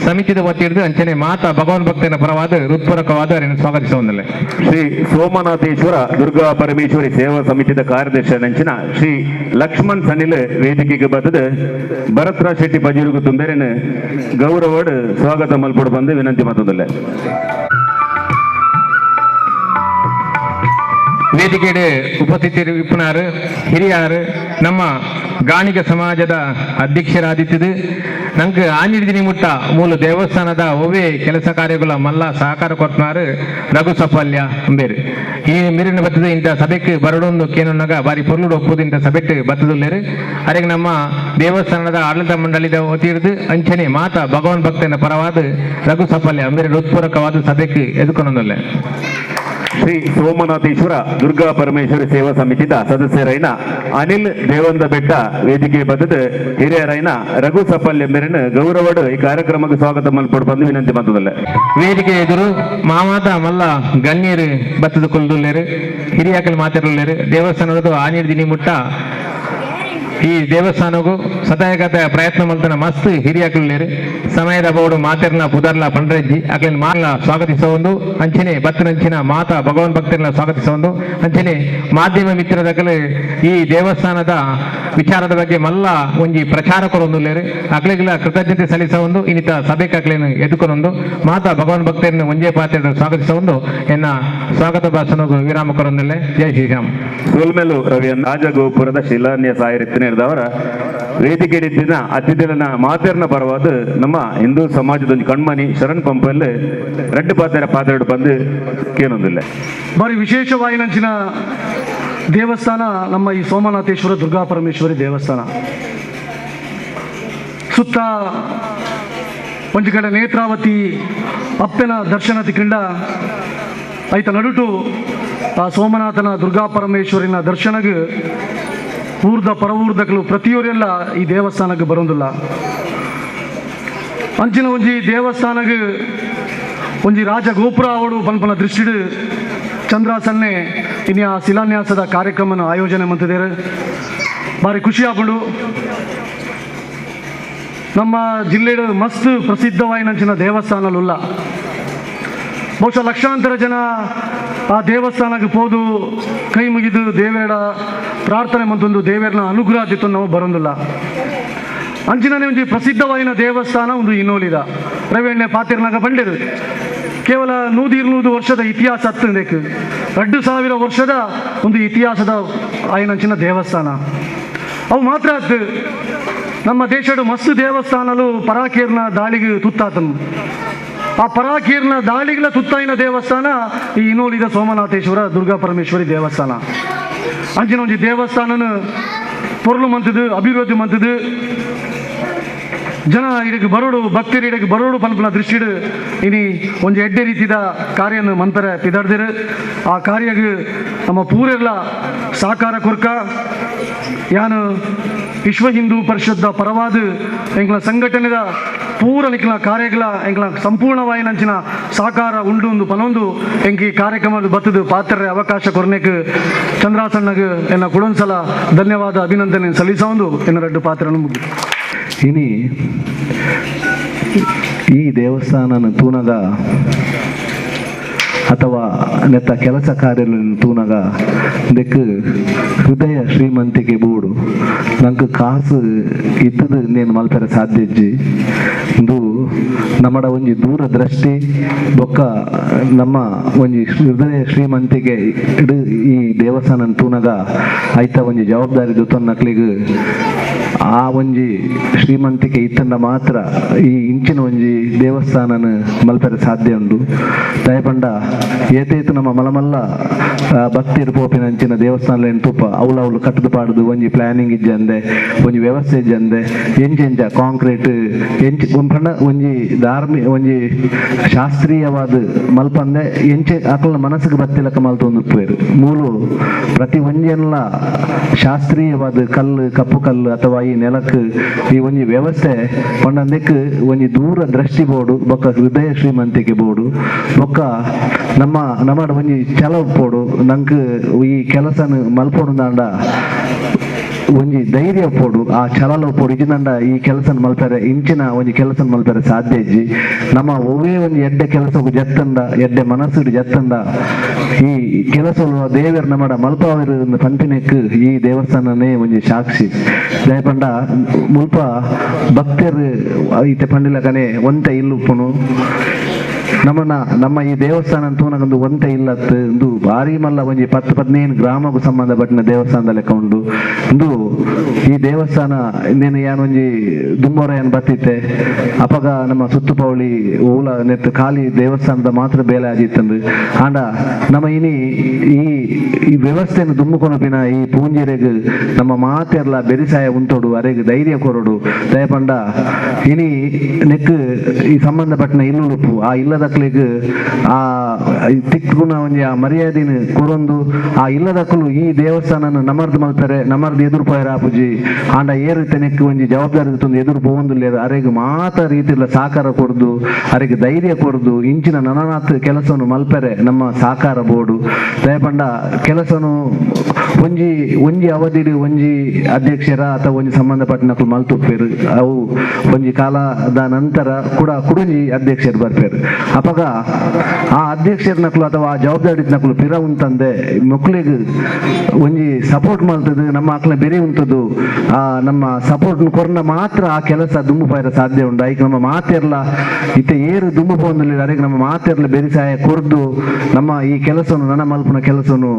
ಸಮಿತಿದ ವತಿ ಹಿಡಿದು ಅಂಚನೆ ಮಾತಾ ಭಗವಾನ್ ಭಕ್ತನ ಪರವಾದ ಹೃತ್ಪೂರ್ವಕವಾದ ಅರೇನು ಸ್ವಾಗತಿಸುವಂದಿಲ್ಲ. ಶ್ರೀ ಸೋಮನಾಥೇಶ್ವರ ದುರ್ಗಾ ಪರಮೇಶ್ವರಿ ಸೇವಾ ಸಮಿತಿದ ಕಾರ್ಯದರ್ಶಿ ನಂಚಿನ ಶ್ರೀ ಲಕ್ಷ್ಮಣ್ ಸನಿಲ್ ವೇದಿಕೆಗೆ ಬತ್ತದ ಭರತ್ರಾಜ್ ಶೆಟ್ಟಿ ಪಜೀರುಗು ತುಂಬೇರೇನು ಗೌರವಡ್ ಸ್ವಾಗತ ಮಲ್ಪಡು ಬಂದು ವಿನಂತಿ ಮತ್ತೊಂದಿಲ್ಲ. ವೇದಿಕೆಡೆ ಉಪಸ್ಥಿತರು ಇಪ್ಪನಾರು ಹಿರಿಯಾರು ನಮ್ಮ ಗಾಣಿಗ ಸಮಾಜದ ಅಧ್ಯಕ್ಷರಾದಿತ್ತಿದ್ದು ನಂಗೆ ಆನಿಡಿದಿನಿ ಮುಟ್ಟ ಮೂಲ ದೇವಸ್ಥಾನದ ಒವೇ ಕೆಲಸ ಕಾರ್ಯಗಳ ಮಲ್ಲ ಸಹಕಾರ ಕೊಟ್ಟನಾರು ರಘು ಸಫಲ್ಯ ಅಂಬೇರು. ಈ ಮಿರಿನ ಬತ್ತದ ಇಂಥ ಸಭೆಗೆ ಬರಡೊಂದು ಕೇನೊನ್ನಗ ಬಾರಿ ಪೊರ್ಲುಡು ಒಪ್ಪುದು ಇಂಥ ಸಭೆಟ್ಟು ಬತ್ತದುಲ್ಲೇರು. ಅರೆಗೆ ನಮ್ಮ ದೇವಸ್ಥಾನದ ಆಡಳಿತ ಮಂಡಳಿದ ವತಿಯಿರ್ದು ಅಂಚನೆ ಮಾತಾ ಭಗವಾನ್ ಭಕ್ತನ ಪರವಾದ ರಘು ಸಫಲ್ಯ ಅಂಬೇರು ಹೃತ್ಪೂರ್ವಕವಾದ ಸಭೆಗೆ ಎದುಕೊಂಡೊಂದಲ್ಲ. ಶ್ರೀ ಸೋಮನಾಥೇಶ್ವರ ದುರ್ಗಾ ಪರಮೇಶ್ವರಿ ಸೇವಾ ಸಮಿತಿದ ಸದಸ್ಯರೈನ ಅನಿಲ್ ದೇವಂದ ಬೆಟ್ಟ ವೇದಿಕೆ ಬದ್ದದ ಹಿರಿಯರೈನ ರಘು ಸಫಲ್ಯ ಮೇರಿನ ಗೌರವಡು ಈ ಕಾರ್ಯಕ್ರಮಕ್ಕೆ ಸ್ವಾಗತ ಮಲ್ಪಡು ಬಂದು ವಿನಂತಿ ಮತ್ತದಲ್ಲ. ವೇದಿಕೆ ಎದುರು ಮಾಮಾತ ಮಲ್ಲ ಗಣ್ಯರು ಬತ್ತದ ಕೊಲ್ದುಲ್ಲೇರು ಹಿರಿಯಾಕಲ್ ಮಾತಾಡಲ್ಲೇರು. ದೇವಸ್ಥಾನದ ಆನೀರ್ ದಿನಿ ಮುಟ್ಟ ಈ ದೇವಸ್ಥಾನಗೂ ಸದಾಯಗತ ಪ್ರಯತ್ನ ಮಲ್ತನ ಮಸ್ತ್ ಹಿರಿಯಾಕಲ್ಲೇರು ಸಮಯದ ಬೋಡು ಮಾತೆರ್ನ ಪುದರ್ಲ ಪಂಡ್ರಜ್ಜಿ ಅಕ್ಲಿನ ಮಾಲ ಸ್ವಾಗತಿಸೋದು ಅಂಚನೆ ಬತ್ತನಂಚಿನ ಮಾತಾ ಭಗವಾನ್ ಭಕ್ತರನ್ನ ಸ್ವಾಗತಿಸೋದು ಅಂಚನೆ ಮಾಧ್ಯಮ ಮಿತ್ರದಕಲು ಈ ದೇವಸ್ಥಾನದ ವಿಚಾರದ ಬಗ್ಗೆ ಮಲ್ಲ ಒಂಜಿ ಪ್ರಚಾರ ಕೊರೊಂದುಲ್ಲೇರು ಅಕ್ಲಿಗೆಲ್ಲ ಕೃತಜ್ಞತೆ ಸಲ್ಲಿಸೋದು ಇನ್ನಿತ ಸಭೆಗೆ ಅಕ್ಲೇನು ಎದುಕೊನೊಂದು ಮಾತಾ ಭಗವಾನ್ ಭಕ್ತರನ್ನು ಒಂಜೇ ಪಾತ್ರೆ ಸ್ವಾಗತಿಸೋದು ಎನ್ನ ಸ್ವಾಗತ ಭಾಷಣ ವಿರಾಮ ಕೊರೊಂದಿಲ್ಲ. ಜೈ ಶ್ರೀರಾಮ್. ಸೋಲ್ಮೇಲು ರವಿಯ ರಾಜಗೋಪುರದ ಶಿಲಾನ್ಯಾಸ ಆಯಿರುತ್ತಿನ ವೇದಿಕೆ ದಿನ ಅತಿಥಿನ ಮಾತೆರ್ನ ಪರವಾದ ನಮ್ಮ ಹಿಂದೂ ಸಮಾಜದ ಒಂದು ಕಣ್ಮನಿ ಶರಣ್ ಪಂಪಲ್ಲಿ ರೆಡ್ ಪಾತ್ರ ಪಾತ್ರೆ ಬಂದು ಕೇನೊಂದಿಲ್ಲ. ಬಾರಿ ವಿಶೇಷವಾಗಿನಂಚಿನ ದೇವಸ್ಥಾನ ನಮ್ಮ ಈ ಸೋಮನಾಥೇಶ್ವರ ದುರ್ಗಾ ಪರಮೇಶ್ವರಿ ದೇವಸ್ಥಾನ. ಸುತ್ತ ಒಂದು ಕಡೆ ನೇತ್ರಾವತಿ ಅಪ್ಪನ ದರ್ಶನ ತಿಕ್ಕಂಡ ಐತ ನಡುಟು ಆ ಸೋಮನಾಥನ ದುರ್ಗಾ ಪರಮೇಶ್ವರಿನ ದರ್ಶನಗೆ ಊರ್ದ ಪರವೂರ್ದಕಲು ಪ್ರತಿಯವರೆಲ್ಲ ಈ ದೇವಸ್ಥಾನಕ್ಕೆ ಬರೋದಿಲ್ಲ. ಅಂಚಿನ ಒಂಜಿ ದೇವಸ್ಥಾನಕ್ಕೆ ಒಂಜಿ ರಾಜಗೋಪುರ ಅವಳು ಪನ್ಪನ ದೃಷ್ಟಿಡು ಚಂದ್ರಾಸನ್ನೆ ಇನ್ನು ಆ ಶಿಲಾನ್ಯಾಸದ ಕಾರ್ಯಕ್ರಮನ ಆಯೋಜನೆ ಮಂತಿದ್ದಾರೆ. ಭಾರಿ ಖುಷಿ ಆಪುಂಡು. ನಮ್ಮ ಜಿಲ್ಲೆಡು ಮಸ್ತ್ ಪ್ರಸಿದ್ಧವಾಯಿನಂಚಿನ ದೇವಸ್ಥಾನಲುಲ್ಲ. ಬಹುಶಃ ಲಕ್ಷಾಂತರ ಜನ ಆ ದೇವಸ್ಥಾನಕ್ಕೆ ಪೋದು ಕೈ ಮುಗಿದು ದೇವೇರ ಪ್ರಾರ್ಥನೆ ಮಂತೊಂದು ದೇವೇರನ ಅನುಗ್ರಹ ದಿತ್ತು ನಾವು ಬರೋದಿಲ್ಲ. ಅಂಚಿನನೇ ಒಂಜಿ ಪ್ರಸಿದ್ಧವಾಯಿನ ದೇವಸ್ಥಾನ ಒಂದು ಇನ್ನೋಲಿದ ರವಿಯಣ್ಣೆ ಪಾತಿರ್ನಾಗ ಬಂಡಿರು. ಕೇವಲ 100-200 ವರ್ಷದ ಇತಿಹಾಸ ಹತ್ತಂದೇಕು 2000 ವರ್ಷದ ಒಂದು ಇತಿಹಾಸದ ಆಯಿನಂಚಿನ ದೇವಸ್ಥಾನ. ಅವು ಮಾತ್ರ ಅತ್ತು ನಮ್ಮ ದೇಶದ ಮಸ್ತ್ ದೇವಸ್ಥಾನಲು ಪರಾಕೀರ್ಣ ದಾಳಿಗೆ ತುತ್ತಾತನು. ಆ ಪರಾಕೀರ್ಣ ದಾಳಿಗಳ ತುತ್ತಾಯಿನ ದೇವಸ್ಥಾನ ಈ ಇನ್ನೋಲಿದ ಸೋಮನಾಥೇಶ್ವರ ದುರ್ಗಾ ಪರಮೇಶ್ವರಿ ದೇವಸ್ಥಾನ. ಅಂಚಿನ ಒಂಜಿ ದೇವಸ್ಥಾನನ ಪೊರ್ಲು ಮಂತದು ಅಭಿವೃದ್ಧಿ ಮಂತದು ಜನ ಇಡಕ್ಕೆ ಬರೋಡು ಭಕ್ತರು ಇಡಕ್ಕೆ ಬರೋಡು ಪನ್ಪನ ದೃಷ್ಟಿಡು ಇನಿ ಒಂಜಿ ಎಡ್ಡೆ ರೀತಿದ ಕಾರ್ಯನ ಮಂತರ ಪಿದರ್ದಿರು. ಆ ಕಾರ್ಯಗ್ ನಮ್ಮ ಪೂರೆಲ್ಲ ಸಾಕಾರ ಕೊರ್ಕ ಯಾನು ವಿಶ್ವ ಹಿಂದೂ ಪರಿಷತ್ ಪರವಾದ ಎಂಕ್ಲ ಸಂಘಟನೆದ ಪೂರ ನಿಕ್ಲ ಕಾರ್ಯಗಳ ಎಂಕ್ಲ ಸಂಪೂರ್ಣವಾಯಿನಂಚಿನ ಸಾಕಾರ ಉಂಡು ಒಂದು ಪನೊಂದು ಎಂಕ್ ಈ ಕಾರ್ಯಕ್ರಮದ ಬತ್ತದು ಪಾತ್ರೆ ಅವಕಾಶ ಕೊರ್ನೆಕ್ ಚಂದ್ರಾಸಣ್ಣಗ್ ಎನ್ನ ಕುಡೊಂದ್ಸಲ ಧನ್ಯವಾದ ಅಭಿನಂದನೆ ಸಲ್ಲಿಸೊಂದು ಎನ್ನ ರಡ್ಡು ಪಾತ್ರನು ಮುಗಿ. ಇನಿ ಈ ದೇವಸ್ಥಾನನ ತೂನಗ ಅಥವಾ ನೆತ್ತ ಕೆಲಸ ಕಾರ್ಯಗಳನ್ನು ತೂನಗ ದೆಕ್ ಹೃದಯ ಶ್ರೀಮಂತಿಕೆ ಬೋಡು. ನಂಗೆ ಕಾಸು ಇತ್ತದು ನೇನು ಮಲ್ಪೆರೆ ಸಾಧ್ಯ ಇಜ್ಜಿ. ಇಂದು ನಮ್ಮಡ ಒಂಜಿ ದೂರದೃಷ್ಟಿ ಬೊಕ್ಕ ನಮ್ಮ ಒಂಜಿ ಹೃದಯ ಶ್ರೀಮಂತಿಕೆ ಇಡು ಈ ದೇವಸ್ಥಾನ ತೂನಗ ಐತ ಒಂಜಿ ಜವಾಬ್ದಾರಿ ದುತ್ತೊನ್ನಕ್ಲಿಗ್ ಆ ಒಂಜಿ ಶ್ರೀಮಂತಿಕೆ ಇತ್ತಂಡ ಮಾತ್ರ ಈ ಇಂಚಿನ ಒಂಜಿ ದೇವಸ್ಥಾನನ ಮಲ್ಪೆರೆ ಸಾಧ್ಯ ಉಂಡು. ದಯಪಂಡ ಏತೇತು ನಮ್ಮ ಮಲಮಲ್ಲ ಭಕ್ತಿರ್ ಪೋಪಿನ ಅಂಚಿನ ದೇವಸ್ಥಾನ ತುಪ್ಪ ಅವ್ಲು ಅವ್ಲು ಕಟ್ಟದು ಪಾಡುದು ಒಂಜಿ ಪ್ಲಾನಿಂಗ್ ಇಜ್ಜಂದೆ, ಒಂಜಿ ವ್ಯವಸ್ಥೆ ಇಜ್ಜಂದೆ, ಎಂಚೆಂಚ ಕಾಂಕ್ರೀಟ್ ಎಂಚ ಪಂಡ ಒಂಜಿ ಧಾರ್ಮಿಕ ಒಂಜಿ ಶಾಸ್ತ್ರೀಯವಾದ ಮಲ್ಪಂದೆ ಎಂಚೆ ಅಕಲ್ನ ಮನಸ್ಸಿಗೆ ಬತ್ತಿಲಕ್ಕ ಮಲ್ತೊಂದು ಉಪ್ಪುವೆರ್. ಮೂಲು ಪ್ರತಿ ಒಂಜೆನ್ಲ ಶಾಸ್ತ್ರೀಯವಾದ ಕಲ್ಲು, ಕಪ್ಪು ಕಲ್ಲು ಅಥವಾ ಈ ನೆಲಕ್ಕೆ ಈ ಒಂಜಿ ವ್ಯವಸ್ಥೆ ಪಂಡಂದೆಕ್ ಒಂಜಿ ದೂರ ದೃಷ್ಟಿ ಬೋಡು ಬೊಕ್ಕ ಹೃದಯ ಶ್ರೀಮಂತಿಕೆ ಬೋಡು ಬೊಕ್ಕ ನಮ್ಮ ನಮ್ಮ ಒಂಜಿ ಛಲ ಉಪ್ಪೋಡು. ನಂಕ್ ಈ ಕೆಲಸನ ಮಲ್ಪೊಡು ದಾಂಡ ಒಂಜಿ ಧೈರ್ಯ ಉಪ್ಪೋಡು, ಆ ಛಲಲ ಉಪ್ಪೋಡು. ಇಜಿನಂಡ ಈ ಕೆಲಸನ ಮಲ್ಪೆರೆ ಇಂಚಿನ ಒಂಜಿ ಕೆಲಸನ ಮಲ್ಪೆರೆ ಸಾಧ್ಯ ಇಜ್ಜಿ. ನಮ್ಮ ಒವ್ವೇ ಒಂಜಿ ಎಡ್ಡೆ ಕೆಲಸಕ್ಕೂ ಜತ್ತಂಡ, ಎಡ್ಡೆ ಮನಸ್ಸುಡು ಜತ್ತಂಡ ಈ ಕೆಲಸ ದೇವೆರ್ ನಮ್ಮಡ ಮಲ್ಪಾವೆರ್ ಪನ್ಪಿನೆಕ್ ಈ ದೇವಸ್ಥಾನನೇ ಒಂಜಿ ಸಾಕ್ಷಿ. ದಯಪಂಡ ಮುಲ್ಪ ಭಕ್ತರು ಇತ್ತೆ ಪಂಡಿಲಕನೆ ಒಂತೆ ಇಲ್ಲುಪ್ಪುನು. ನಮ್ಮನ್ನ ನಮ್ಮ ಈ ದೇವಸ್ಥಾನ ತೂನಗೊಂದು ಒಂತೆ ಇಲ್ಲತ್ತು ಇಂದು ಭಾರಿ ಮಲ್ಲ ಒಂಜಿ 10-15 ಗ್ರಾಮಕ್ಕೂ ಸಂಬಂಧಪಟ್ಟಿನ ದೇವಸ್ಥಾನದ ಲೆಕ್ಕ ಉಂಡು. ಇಂದು ಈ ದೇವಸ್ಥಾನ ಇನ್ನೇನು ಯಾನ್ ಒಂಜಿ ದುಮ್ಮೊರ ಏನ್ ಬತ್ತಿತ್ತೆ ಅಪಗ ನಮ್ಮ ಸುತ್ತುಪೌಳಿ ಓಲ ನೆತ್ತು ಖಾಲಿ ದೇವಸ್ಥಾನದ ಮಾತ್ರ ಬೇಲೆ ಆಜಿತ್ತಂದು. ಆಂಡ ನಮ್ಮ ಇನಿ ಈ ಈ ವ್ಯವಸ್ಥೆಯನ್ನು ದುಮ್ಮುಕೊನಪಿನ ಈ ಪೂಂಜೆರೆಗ್ ನಮ್ಮ ಮಾತೆರ್ಲ ಬೆರಿಸಾಯ ಉಂಟೋಡು, ಅರೆಗ್ ಧೈರ್ಯ ಕೊರಡು. ದಯಪಂಡ ಇನಿ ನೆಕ್ ಈ ಸಂಬಂಧಪಟ್ಟಿನ ಇಲ್ಲುಳುಪ್ಪು ಆ ಇಲ್ಲದಕ್ಲಿಗ್ ಆ ತಿಕ್ಕುನ ಒಂಜಿ ಆ ಮರ್ಯಾದಿನ ಕೊರೊಂದು ಆ ಇಲ್ಲದಕ್ಕಲು ಈ ದೇವಸ್ಥಾನನ ನಮರ್ದು ಮಲ್ಪೆರೆ ನಮರ್ದು ಎದುರು ಪೋಯರ ಆಪುಜಿ. ಆಂಡ ಏರು ನೆಕ್ ಒಂಜಿ ಜವಾಬ್ದಾರಿ ತಂದು ಎದುರು ಪೋವೊಂದುಲ್ಲೆರ್. ಅರೆಗ್ ಮಾತ ರೀತಿಲ ಸಹಕಾರ ಕೊರ್ದು ಅರೆಗ್ ಧೈರ್ಯ ಕೊರ್ದು ಇಂಚಿನ ನನನಾತ್ ಕೆಲಸವನ್ನು ಮಲ್ಪೆರೆ ನಮ್ಮ ಸಹಕಾರ ಬೋಡು. ದಯಪಂಡ ಕೆಲಸನು ಒಂಜಿ ಒಂಜಿ ಅವಧಿಡ್ ಒಂಜಿ ಅಧ್ಯಕ್ಷರ ಅಥವಾ ಒಂಜಿ ಸಂಬಂಧಪಟ್ಟಿನಕುಲು ಮಲ್ತುಪ್ಪೆರ್. ಅವು ಒಂಜಿ ಕಾಲದ ನಂತರ ಕೂಡ ಕುಡೊಂಜಿ ಅಧ್ಯಕ್ಷರು ಬರ್ಪೆರ್. ಅಪಗ ಆ ಅಧ್ಯಕ್ಷರ್ನಕುಲು ಅಥವಾ ಆ ಜವಾಬ್ದಾರಿ ನಕುಲು ಪಿರ ಉಂತಂದೆ ಮಕ್ಕಳಿಗೆ ಒಂಜಿ ಸಪೋರ್ಟ್ ಮಲ್ತದು ನಮ್ಮ ಅಕ್ಲ ಬೆರಿ ಉಂಟದು. ಆ ನಮ್ಮ ಸಪೋರ್ಟ್ ಕೊರ್ನ ಮಾತ್ರ ಆ ಕೆಲಸ ದುಂಬು ಪೋಯೆರೆ ಸಾಧ್ಯ ಉಂಡು. ಐಕ್ ನಮ್ಮ ಮಾತೆರ್ಲ ಇತ್ತೆ ಏರು ದುಂಬು ಪೋವೊಂದುಲ್ಲೆರ್. ಅರೆಗ್ ನಮ್ಮ ಮಾತೆರ್ಲ ಬೆರಿಸಾಯ ಕೊರ್ದು ನಮ್ಮ ಈ ಕೆಲಸವನ್ನು ನನ ಮಲ್ಪುನ ಕೆಲಸನು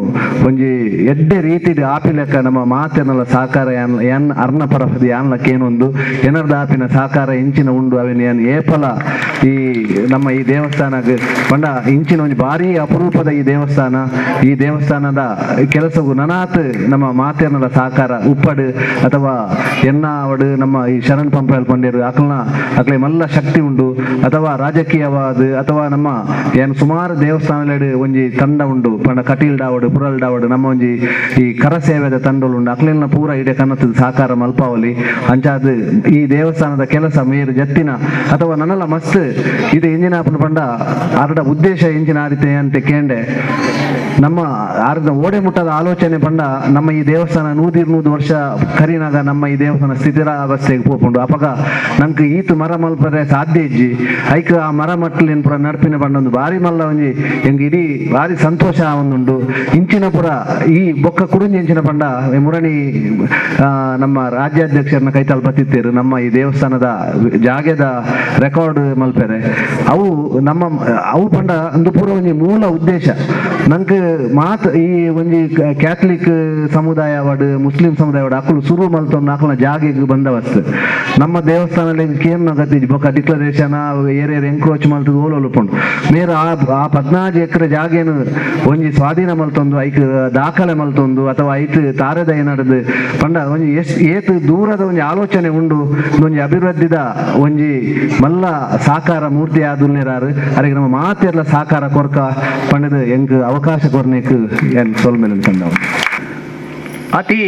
ಒಂಜಿ ಎಡ್ಡೆ ರೀತಿಡ್ ಆಪಿಲೆಕ್ಕ ನಮ್ಮ ಮಾತೆರ್ನಲ ಸಹಕಾರ ಯಾನ್ ಯಾನ್ ಅರ್ನ ಪರಫದ ಯಾನ್ಲ ಕೇನೊಂದು ಎನರ್ದ ಆಪಿನ ಸಹಕಾರ ಇಂಚಿನ ಉಂಡು. ಅವೆನ್ ಯಾನ್ ಏಪಲ ಈ ನಮ್ಮ ಈ ದೇವಸ್ಥಾನಗ್ ಪಂಡ ಇಂಚಿನ ಒಂಜಿ ಭಾರಿ ಅಪರೂಪದ ಈ ದೇವಸ್ಥಾನ, ಈ ದೇವಸ್ಥಾನದ ಕೆಲಸವು ನನಾತ್ ನಮ್ಮ ಮಾತೆರ್ನಲ ಸಹಕಾರ ಉಪ್ಪಡು ಅಥವಾ ಎನ್ನಾವಡು ನಮ್ಮ ಈ ಶರಣ್ ಪಂಪಲ್ ಪಂಡೇರು ಅಕ್ಲನ ಅಕ್ಲೆ ಮಲ್ಲ ಶಕ್ತಿ ಉಂಡು. ಅಥವಾ ರಾಜಕೀಯವಾದ ಅಥವಾ ನಮ್ಮ ಏನು ಸುಮಾರು ದೇವಸ್ಥಾನಲೆಡ್ ಒಂಜಿ ತಂಡ ಉಂಡು ಪಂಡ ಕಟೀಲ್ ಡಾವಡು ಪುರಲ್ ಡಾವಡು ನಮ್ಮ ಒಂಜಿ ಈ ಕರಸೇವೆದ ತಂಡಲು ಉಂಡು. ಅಕ್ಲೆನ ಪೂರ ಇಡೆ ಕನತದ ಸಹಕಾರ ಮಲ್ಪಾವಲಿ. ಅಂಚಾದ್ ಈ ದೇವಸ್ಥಾನದ ಕೆಲಸ ಮೇರು ಜತ್ತಿನ ಅಥವಾ ನನ್ನಲ್ಲ ಮಸ್ತ್ ಇದು ಇಂಜಿನ ಪಂಡ ಆರ್ಡ ಉದ್ದೇಶ ಇಂಜಿನ ಆರಿತೆ ಅಂತ ಕೇಂಡೆ ನಮ್ಮ ಆರ್ದ ಓಡೆ ಮುಟ್ಟದ ಆಲೋಚನೆ ಪಂಡ ನಮ್ಮ ಈ ದೇವಸ್ಥಾನ 100-200 ವರ್ಷ ಕರಿನಾಗ ನಮ್ಮ ಈ ದೇವಸ್ಥಾನ ಸ್ಥಿತಿರಾವಸ್ಥೆಗೆ ಪೋಪುಂಡು. ಅಪಗ ನಂಗೆ ಈತು ಮರ ಮಲ್ಪರೆ ಸಾಧ್ಯ ಇಜ್ಜಿ. ಐಕ್ ಆ ಮರ ಮಟ್ಲಿನ ಪುರ ನಡ್ಪಿನ ಪಂಡ ಒಂದು ಭಾರಿ ಮಲ್ಲ ಒಂಜಿ ಎಂಗ್ ಇಡೀ ಭಾರಿ ಸಂತೋಷ ಒಂದುಂಡು. ಇಂಚಿನ ಪುರ ಈ ಬೊಕ್ಕ ಕುಡುಂಜಿ ಇಂಚಿನ ಪಂಡ ಮುರಣಿ ನಮ್ಮ ರಾಜ್ಯಾಧ್ಯಕ್ಷರನ್ನ ಕೈತಾಲ್ ಬತ್ತಿತ್ತೇರು ನಮ್ಮ ಈ ದೇವಸ್ಥಾನದ ಜಾಗೆದ ರೆಕಾರ್ಡ್ ಮಲ್ಪೆರೆ. ಅವು ನಮ್ಮ ಅವು ಪಂಡ ಒಂದು ಪೂರ ಒಂಜಿ ಮೂಲ ಉದ್ದೇಶ ನಂಗೆ ಮಾತ್ ಈ ಒಂಜಿ ಕ್ಯಾಥಲಿಕ್ ಸಮುದಾಯ ವಾಡು ಮುಸ್ಲಿಂ ಸಮುದಾಯ ವಾಡು ಅಕುಲು ಸುರು ಮಲ್ತೊಂದು ಅಕುಲ ಜಾಗೆಗ್ ಬಂದವಸ್ತು ನಮ್ಮ ದೇವಸ್ಥಾನದಲ್ಲಿ ಕೇನ್ ಗತಿ ಬೊಕ್ಕ ಡಿಕ್ಲರೇಷನ್ ಏರಿಯರ್ ಎನ್ಕ್ರೋಚ್ ಮಲ್ತದ ಓಲೋಲು ಪುಂಡು ಮೇರು ಆ 14 ಎಕರೆ ಜಾಗೇನು ಒಂಜಿ ಸ್ವಾಧೀನ ಮಲ್ತೊಂದು ಐಕ್ ದಾಖಲೆ ಮಲ್ತೊಂದು ಅಥವಾ ಐಕ್ ತಾರೆದ ಏನಾಡದು ಪಂಡ ಒಂಜಿ ಏತ್ ದೂರದ ಒಂಜಿ ಆಲೋಚನೆ ಉಂಡು ಒಂಜಿ ಅಭಿವೃದ್ಧಿದ ಒಂಜಿ ಮಲ್ಲ ಸಾಕಾರ ಮೂರ್ತಿ ಆದುಲ್ಲೇರಾರು. ಅರೆಗ್ ನಮ್ಮ ಮಾತೆರ್ಲ ಸಾಕಾರ ಕೊರ್ಕ ಪಂಡದು ಎಂಕ್ ಅವಕಾಶ ಕೊರ್ನೇಕ್ ಏನ್ ಸೊಲ್ಮೆಲ್ ತಂದವು. ಅತಿ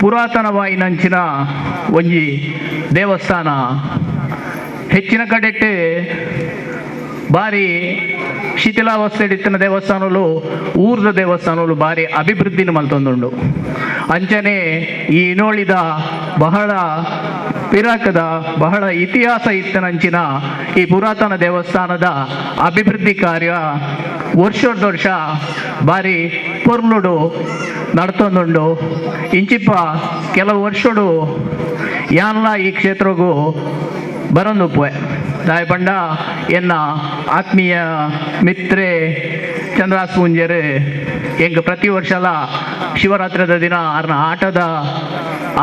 ಪುರಾತನವಾಯಿನಂಚಿನ ಒಂಜಿ ದೇವಸ್ಥಾನ ಹೆಚ್ಚಿನ ಕಡೆಟ್ ಬಾರಿ ಶಿಥಿಲಾವಸ್ಥೆ ಇತ್ತಿನ ದೇವಸ್ಥಾನಲು ಊರ್ದ ದೇವಸ್ಥಾನಲು ಬಾರಿ ಅಭಿವೃದ್ಧಿನ ಮಲ್ತೊಂದುಂಡು. ಅಂಚನೆ ಈ ಇನೋಳಿದ ಬಹಳ ಪಿರಾಕದ ಬಹಳ ಇತಿಹಾಸ ಇತ್ತನಂಚಿನ ಈ ಪುರಾತನ ದೇವಸ್ಥಾನದ ಅಭಿವೃದ್ಧಿ ಕಾರ್ಯ ವರ್ಷದ ವರ್ಷ ಬಾರಿ ಪೊರ್ಲುಡು ನಡ್ತೊಂದುಂಡು. ಇಂಚಿಪ್ಪ ಕೆಲವು ವರ್ಷಡು ಯಾನ್ಲ ಈ ಕ್ಷೇತ್ರಗೂ ಬರೊಂದುಪ್ಪುವೆ. ದಾಯ ಪಂಡ ಎನ್ನ ಆತ್ಮೀಯ ಮಿತ್ರೆ ಚಂದ್ರಾಸ್ ಪೂಂಜೆರ್ ಎಂಕ್ ಪ್ರತಿ ವರ್ಷಲ ಶಿವರಾತ್ರಿದ ದಿನ ಆರ್ನ ಆಟದ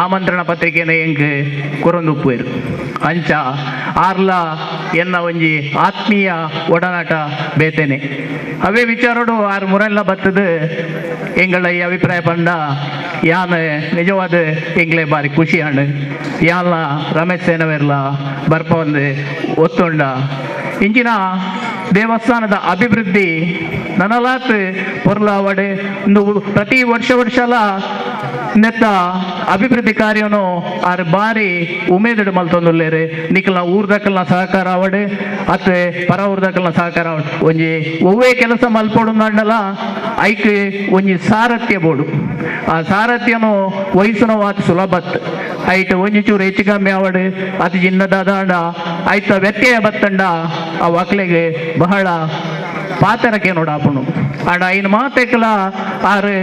ಆಮಂತ್ರಣ ಪತ್ರಿಕೆನ ಎಂಕ್ ಕೊರೊಂದುಪ್ಪುವೆರ್. ಅಂಚ ಆರ್ಲ ಎನ್ನ ಒಂಜಿ ಆತ್ಮೀಯ ಒಡನಾಟ ಬೇತೇನೆ. ಅವೇ ವಿಚಾರೋಡು ಆರ್ ಮುರೆಲ್ಲ ಬತ್ತದು ಎಂಗಳ ಈ ಅಭಿಪ್ರಾಯ ಪಂಡ ಯಾನ್ ನಿಜವಾದ ಎಂಗ್ಲೆ ಬಾರಿ ಖುಷಿ ಆಂಡ್. ಯಾನ್ಲ ರಮೇಶ್ ಸೇನವೆರ್ಲ ಬರ್ಪ ಒಂದು ಒತ್ತುಂಡ ಇಂಚಿನ ದೇವಸ್ಥಾನದ ಅಭಿವೃದ್ಧಿ ನನಲಾತ್ ಪೊರ್ಲಾವಡೆ ಒಂದು ಪ್ರತಿ ವರ್ಷ ವರ್ಷಲ ನೆತ್ತ ಅಭಿವೃದ್ಧಿ ಕಾರ್ಯನು ಆರ್ ಬಾರಿ ಉಮೇದಿಡು ಮಲ್ತೊಂದುಲ್ಲೇರು. ನಿಕಲ್ನ ಊರ್ದಕಲ್ನ ಸಹಕಾರ ಅವಡೆ ಅತ್ತೆ ಪರ ಊರ್ದಕಲ್ನ ಸಹಕಾರ ಅವಡೆ. ಒಂಜಿ ಒವ್ವೇ ಕೆಲಸ ಮಲ್ಪೊಡು ಐಕ್ ಒಂಜಿ ಸಾರಥ್ಯ ಬೋಡು. ಆ ಸಾರಥ್ಯನು ವಹಿಸುನವಾತ್ ಸುಲಭತ್. ಐಟ್ ಒಂಜಿ ಚೂರು ಹೆಚ್ಚು ಕಮ್ಮಿ ಅವಡು ಅತಿ ಜಿನ್ನದಾದಾಂಡ ಐತ ವ್ಯತ್ಯಯ ಬತ್ತಂಡ ಆ ಒಕ್ಲೆಗೆ ಬಹಳ ಪಾತರಕ್ಕೆ ನೋಡಾಪುಣು. ಆಂಡ ಐನ್ ಮಾತೆಕ್ಲ ಆರು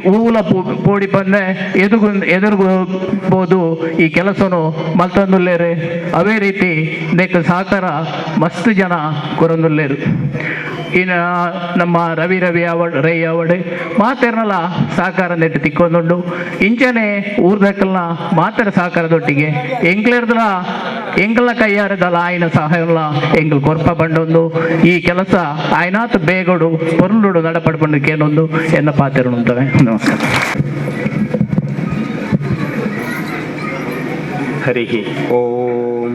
ಹೂವುಲ ಪೋಡಿ ಬಂದೆ ಎದುಗು ಎದುರುಬೋದು ಈ ಕೆಲಸನು ಮಲ್ತೊಂದುಲ್ಲೇರು. ಅವೇ ರೀತಿ ನೆಕ್ ಸಹಕಾರ ಮಸ್ತ್ ಜನ ಕೊರೊಂದುಲ್ಲೇರು. ಇನ್ನು ನಮ್ಮ ರವಿ ರವಿ ಅವಡ್ ರೈ ಅವಡ್ ಮಾತೆರ್ನಲ ಸಹಕಾರ ನೆಟ್ಟು ತಿಕ್ಕೊಂದುಂಡು. ಇಂಚನೆ ಊರ್ದಕ್ಕಲ್ನ ಮಾತರ ಸಹಕಾರದೊಟ್ಟಿಗೆ ಎಂಕ್ಲೆರ್ದಲ ಎಂಕಲ್ನ ಕೈಯಾರದಲ್ಲ ಆಯ್ನ ಸಹಾಯವಲ್ಲ ಎಂಕಲ್ ಕೊರ್ಪ ಬಂಡೊಂದು ಈ ಕೆಲಸ ಆಯ್ನಾತ್ ಬೇಗಡು ಪೊರ್ಲುಡು ನಡಪಡ್ಕೊಂಡು ಕೇನೊಂದು ಎನ್ನ ಪಾತೆರುಂತವೆ. ನಮಸ್ಕಾರ. ಹರಿ ಓಂ.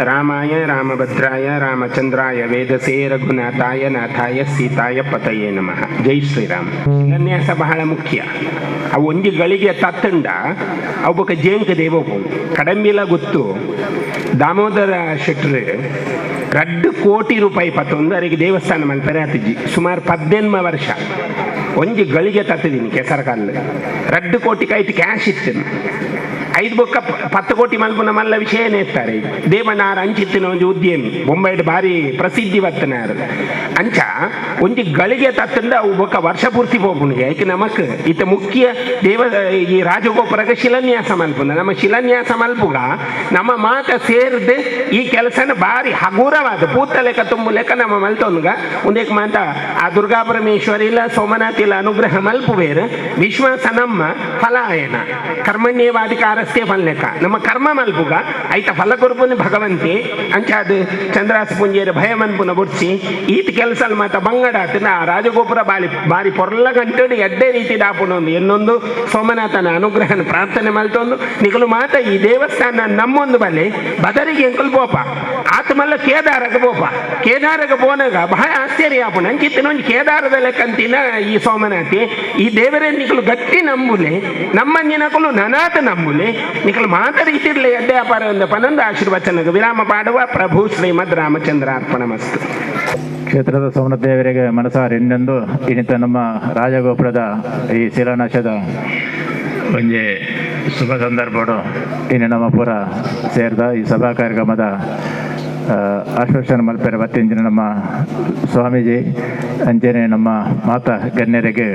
ರಾಮಾಯ ರಾಮಭದ್ರಾಯ ರಾಮಚಂದ್ರಾಯ ವೇದಸೇ ರಘುನಾಥಾಯ ನಾಥಾಯ ಸೀತಾಯ ಪತಯೇ ನಮಃ. ಜೈ ಶ್ರೀರಾಮ್. ಶಿಲಾನ್ಯಾಸ ಬಹಳ ಮುಖ್ಯ. ಅವು ಒಂಜಿ ಗಳಿಗೆ ತತ್ತಂಡ ಅವು ಬೊಕ ಜೇಂಕ ದೇವ ಕಡಂಬಿಲ ಗೊತ್ತು. ದಾಮೋದರ ಶೆಟ್ರು 2 ಕೋಟಿ ರೂಪಾಯಿ ಪತ್ತೊಂದು ಅವರಿಗೆ ದೇವಸ್ಥಾನ ಮಲ್ಪರೆ ಆತಿಜಿ. ಸುಮಾರು 18 ವರ್ಷ ಒಂಜಿ ಗಳಿಗೆ ತತ್ತಿದ್ದೀನಿ ಕೆಸರಕಲ್ಲು. 2 ಕೋಟಿ ಕೈಟ್ ಕ್ಯಾಶ್ ಇತ್ತು. 5 ಬೊಕ್ಕ 10 ಕೋಟಿ ಮಲ್ಪುನ ಮಲ್ಲ ವಿಷಯನೇ ಇರ್ತಾರೆ. ದೇವನಾರ ಅಂಚಿತ್ತಿನ ಒಂಜಿ ಉದ್ಯಮಿ ಬೊಂಬೈಡ್ ಭಾರಿ ಪ್ರಸಿದ್ಧಿ ಬತ್ತನಾರು. ಅಂಚ ಒಂಜಿ ಗಳಿಗೆ ತತ್ತಂಡ ಅವು ಬೊಕ್ಕ ವರ್ಷ ಪೂರ್ತಿ ಪೋಪುನಿಗೆ. ಐಕೆ ನಮಕ್ ಇತ್ತ ಮುಖ್ಯ ದೇವ ಈ ರಾಜಗೋಪುರಕ್ಕೆ ಶಿಲಾನ್ಯಾಸ ಮಲ್ಪುನ. ನಮ್ಮ ಶಿಲಾನ್ಯಾಸ ಮಲ್ಪುಗ ನಮ್ಮ ಮಾತ ಸೇರ್ದು ಈ ಕೆಲಸನ ಭಾರಿ ಹಗುರವಾದ ಪೂತ ಲೆಕ್ಕ ತುಂಬು ಲೆಕ್ಕ ನಮ್ಮ ಮಲ್ತೊಂದುಗ ಒಂದೇಕ್ ಮಾತ ಆ ದುರ್ಗಾ ಪರಮೇಶ್ವರಿ ಇಲ್ಲ ಸೋಮನಾಥ್ ಇಲ್ಲ ಅನುಗ್ರಹ ಮಲ್ಪು ಬೇರು ವಿಶ್ವಾಸ ನಮ್ಮ ಫಲಾಯನ ಕರ್ಮಣ್ಯವಾಧಿಕಾರಸ್ಥೆ ಫಲ ನಮ್ಮ ಕರ್ಮ ಮಲ್ಪುಗ ಐತ ಫಲ ಕೊರ್ಪುನಿ ಭಗವಂತೆ. ಅಂಚ ಅದು ಚಂದ್ರಾಸ ಪುಂಜೇರ ಭಯ ಮನ್ಪುನ ಬುಡ್ಸಿ ಈತ ಕೆಲಸ ಮಾತ ಬಂಗಡ ಆತನ ಆ ರಾಜಗೋಪುರ ಬಾಲಿ ಬಾರಿ ಪೊರ್ಲ ಗಂಟೆಡು ಎಡ್ಡೆ ರೀತಿ ದಾಪುನೊಂದು ಇನ್ನೊಂದು ಸೋಮನಾಥನ ಅನುಗ್ರಹನ ಪ್ರಾರ್ಥನೆ ಮಲ್ತೊಂದು ನಿಕಲು ಮಾತ ಈ ದೇವಸ್ಥಾನ ನಮ್ಮೊಂದು ಬಲೆ ಬದರಿಗೆ ಎಂಕಲ್ ಪೋಪ ಆತ್ಮಲ್ಲ ಕೇದಾರಗ ಪೋಪ. ಕೇದಾರಗ ಪೋನಾಗ ಬಹಳ ಆಶ್ಚರ್ಯ ಆಪುಣ. ಅಂಚಿತ್ತಿನ ಒಂಜಿ ಕೇದಾರದ ಲೆಕ್ಕಂತಿನ ಈ ಸೋಮನಾಥಿ ಈ ದೇವರೇ ನಿಕಲು ಗಟ್ಟಿ ನಂಬುಲೆ ನಮ್ಮ ನಿನಕಲು ನನಾತ ನಂಬುಲೆ ನಿಕಲು ಮಾತ ರೀತಿರ್ಲೆ ಎಡ್ಡೆ ಅಪಾರ ಪನಂದ ಆಶೀರ್ವಚನಗ ವಿರಾಮ ಪಾಡುವ ಪ್ರಭು ಶ್ರೀಮದ್ ರಾಮಚಂದ್ರ ಅರ್ಪಣ ಮಸ್ತು. ಕ್ಷೇತ್ರದ ಸೋಮನಾಥ ದೇವರಿಗೆ ಮನಸಾರೆ ಇನ್ನೊಂದು ಇನ್ನಿತ ನಮ್ಮ ರಾಜಗೋಪುರದ ಈ ಶಿಲಾನ್ಯಾಸದ ಒಂಜಿ ಶುಭ ಸಂದರ್ಭಡು ಇನ್ನು ನಮ್ಮ ಪೂರ ಸೇರಿದ ಈ ಸಭಾ ಕಾರ್ಯಕ್ರಮದ ಆಶ್ವಾಸನ ಮಲ್ಪೆರೆ ಬತ್ತಿಂಚಿನ ನಮ್ಮ ಸ್ವಾಮೀಜಿ ಅಂಚನೆ ನಮ್ಮ ಮಾತಾ ಗಣ್ಯರಿಗೆ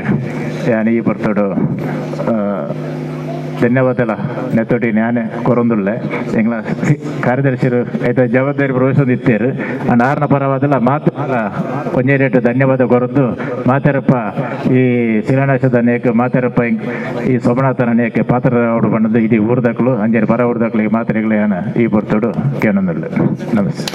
ಯಾನ್ ಈ ಪೊರ್ತುಡು ಧನ್ಯವಾದಲ ನೆತ್ತೊಟಿ ನ್ಯಾನೆ ಕೊರೊಂದುಲ್ಲೆ. ಎಂಗ್ಲ ಕಾರ್ಯದರ್ಶಿರು ಐತ ಜವಾಬ್ದಾರಿ ಪ್ರವೇಶೊಂದು ಇತ್ತೇರು ಅಂಡ್ ಆರ್ನ ಪರವಾದಲ ಮಾತು ಒಂಜೇ ರೇಟ್ ಧನ್ಯವಾದ ಕೊರೊಂದು ಮಾತಾರಪ್ಪ ಈ ಶಿಲಾನ್ಯಾಸದ ನೇಕ್ ಮಾತಾರಪ್ಪ ಈ ಸೋಮನಾಥನ ನೇಕ್ ಪಾತ್ರ ಬಂದದ್ದು ಇಡೀ ಊರ್ದಕ್ಲು ಅಂಜೇರಿ ಪರ ಊರ್ದಕ್ಲಿಗೆ ಮಾತ್ರೆಗಳು ಏನ ಈ ಪೊರ್ತುಡು ಕೇನೊಂದುಲ್ಲೆ. ನಮಸ್ತೆ.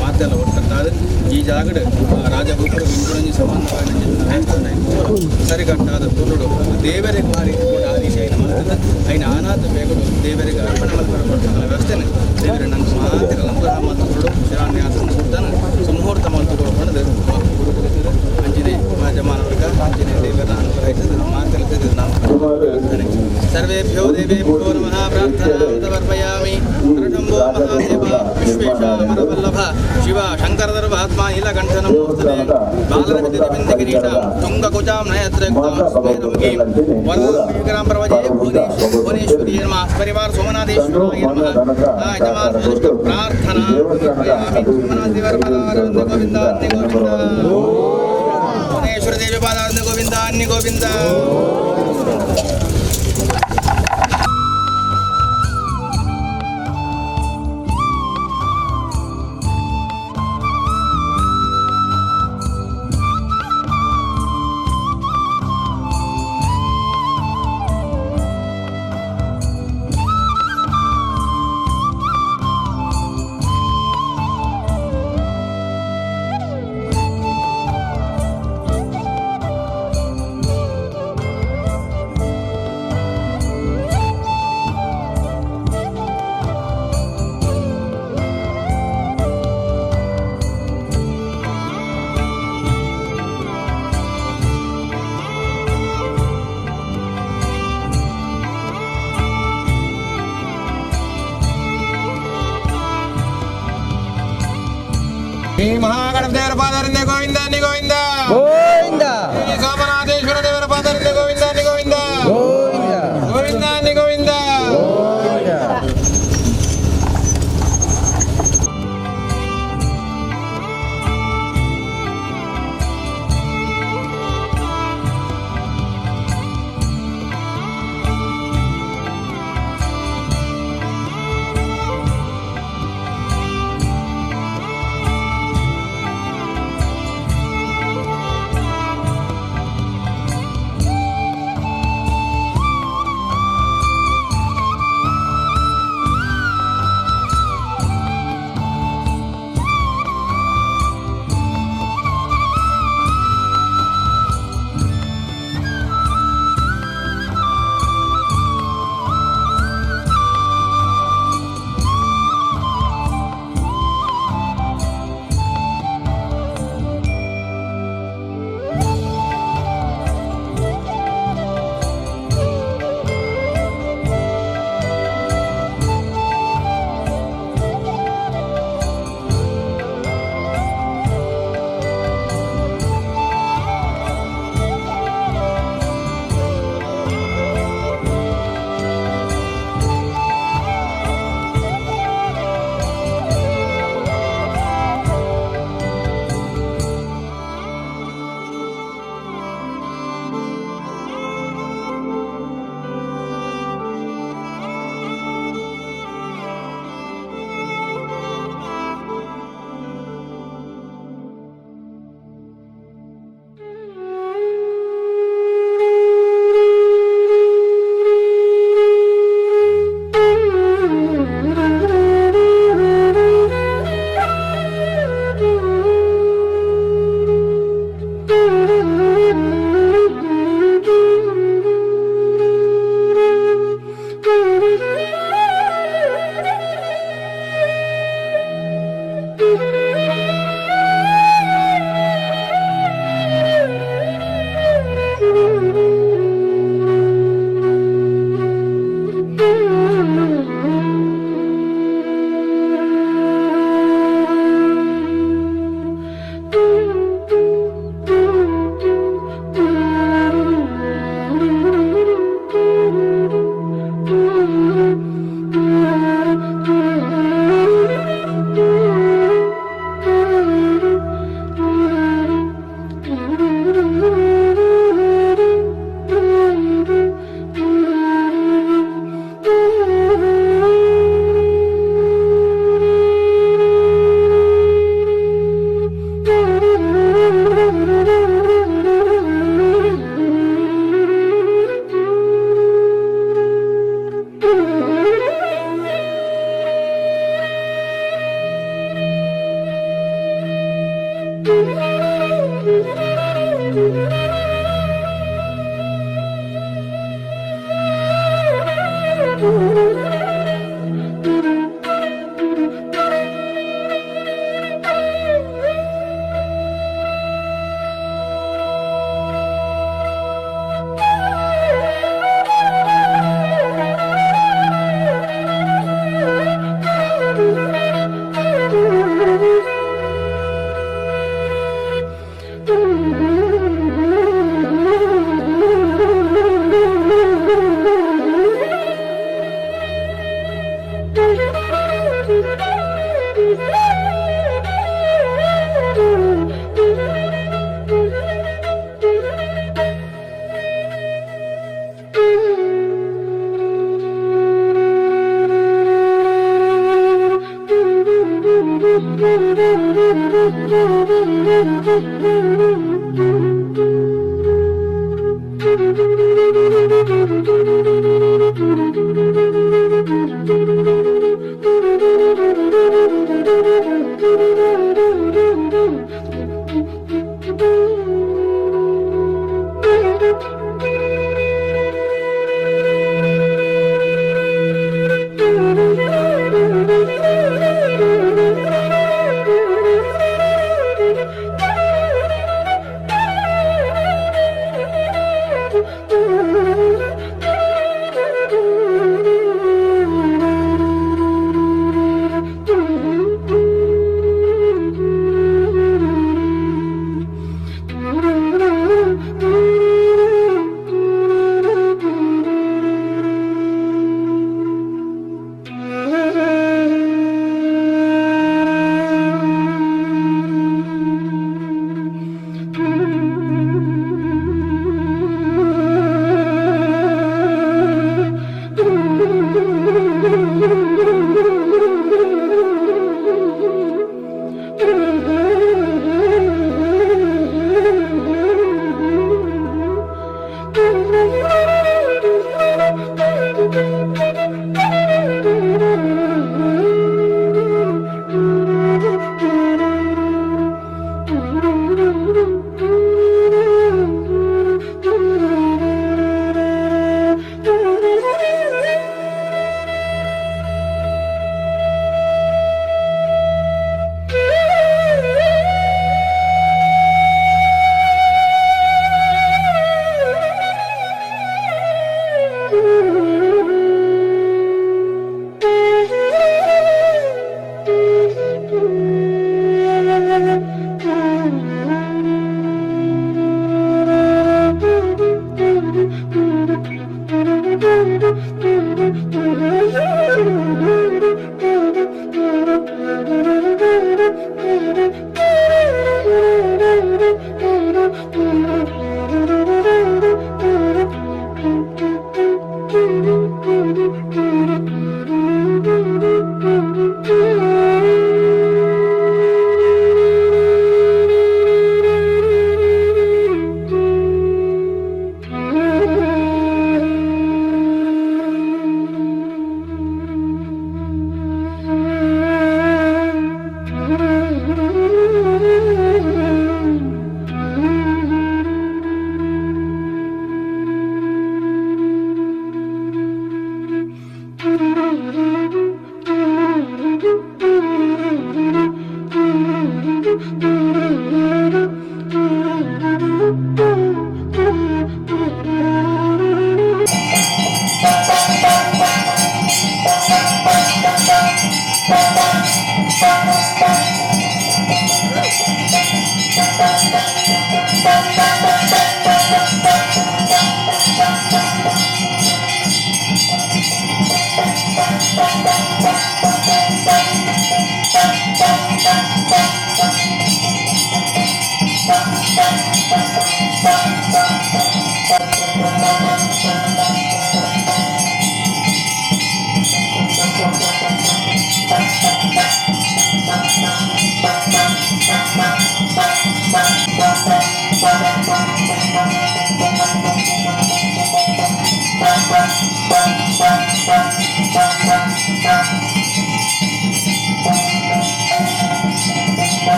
ಮಾತೆಲ್ಲ ಒಟ್ಟಾದ ಈ ಜಾಗಡ್ ರಾಜಗೋಪುರ ಇಂದ್ರಂಜಿ ಸಮಾನವಾಗಿ ಸರಿಗಟ್ಟಾದ ತುಳುಡು ದೇವರಿಗೆ ಮಾರಿ ಆ ರೀತಿ ಐನ ಮಲ್ತದ ಐನ ಆನಾದ ಬೇಗಡು ದೇವರಿಗೆ ಅರ್ಪಣೆ ಮಲ್ಪರ ಕೊಡ್ತಾನ ವ್ಯವಸ್ಥೆನೆ ದೇವರ ನಂಗೆ ಮಾತ್ರ ಅನುಗ್ರಹ ಮಾತು ಕೊಡು ಶಿಲಾನ್ಯಾಸ ಮುಹೂರ್ತನ ಸುಮುಹೂರ್ತ ಮಾತು ಕೊಡ್ಕೊಂಡು ಗುರುಕುಲದ ಅಂಜಿನೆ ಯಜಮಾನವರ್ಗ ಅಂಜಿನೆ ದೇವರ ಅನುಗ್ರಹ ಇರ್ತದೆ ಮಾತೆಲ್ಲ ನಾವು ಪ್ರಾರ್ಥನೆ. ಸರ್ವೇಭ್ಯೋ ದೇವೇಭ್ಯೋ ನಮಃ ಪ್ರಾರ್ಥನಾ ಸಮರ್ಪಯಾಮಿ. ಹರಶಂಭೋ ಮಹಾದೇವ ವಿಶ್ವೇಶ ಅಮರವಲ್ಲಭ ಶಿವ ಶಂಕರದರ್ಭಾತ್ಮ ನೀಲಕಂಠ ನಮೋಸ್ತುತೆ. ಬಾಲರವಿದ್ಯುತಿಬಿಂದ ಕಿರೀಟ ತುಂಗಕುಚಾಂ ನಯತ್ರಯುಕ್ತಾಂ ಸ್ಮೇರಮುಖೀಂ ವರದಾಂ ಪ್ರವಜೆ ಭುವನೇಶ್ವರಿ ನಮಃ. ಪರಿವಾರ ಸೋಮನಾಥೇಶ್ವರಾಯ ನಮಃ. ಯಜಮಾನ ಪ್ರಾರ್ಥನಾ ಸಮರ್ಪಯಾಮಿ. ಸೋಮನಾಥ ದೇವರ ಪಾದಾರವಿಂದ ಗೋವಿಂದ ಅನ್ಯ ಗೋವಿಂದ, ಭುವನೇಶ್ವರ ದೇವಿ ಪಾದಾರವಿಂದ ಗೋವಿಂದ ಅನ್ಯ ಗೋವಿಂದ. ಶ್ರೀ ಮಹಾಗಣಪತಿಯವರ ಪಾದರಿಂದ ಗೋವಿಂದ ನಿ ಗೋವಿಂದ ಗೋವಿಂದ. ಶ್ರೀ ಸೋಮನಾಥೇಶ್ವರ ದೇವರ ಪಾದರಿಂದ ಗೋವಿಂದ ನಿ ಗೋವಿಂದ ಗೋವಿಂದ ನಿ ಗೋವಿಂದ.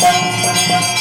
Thank you.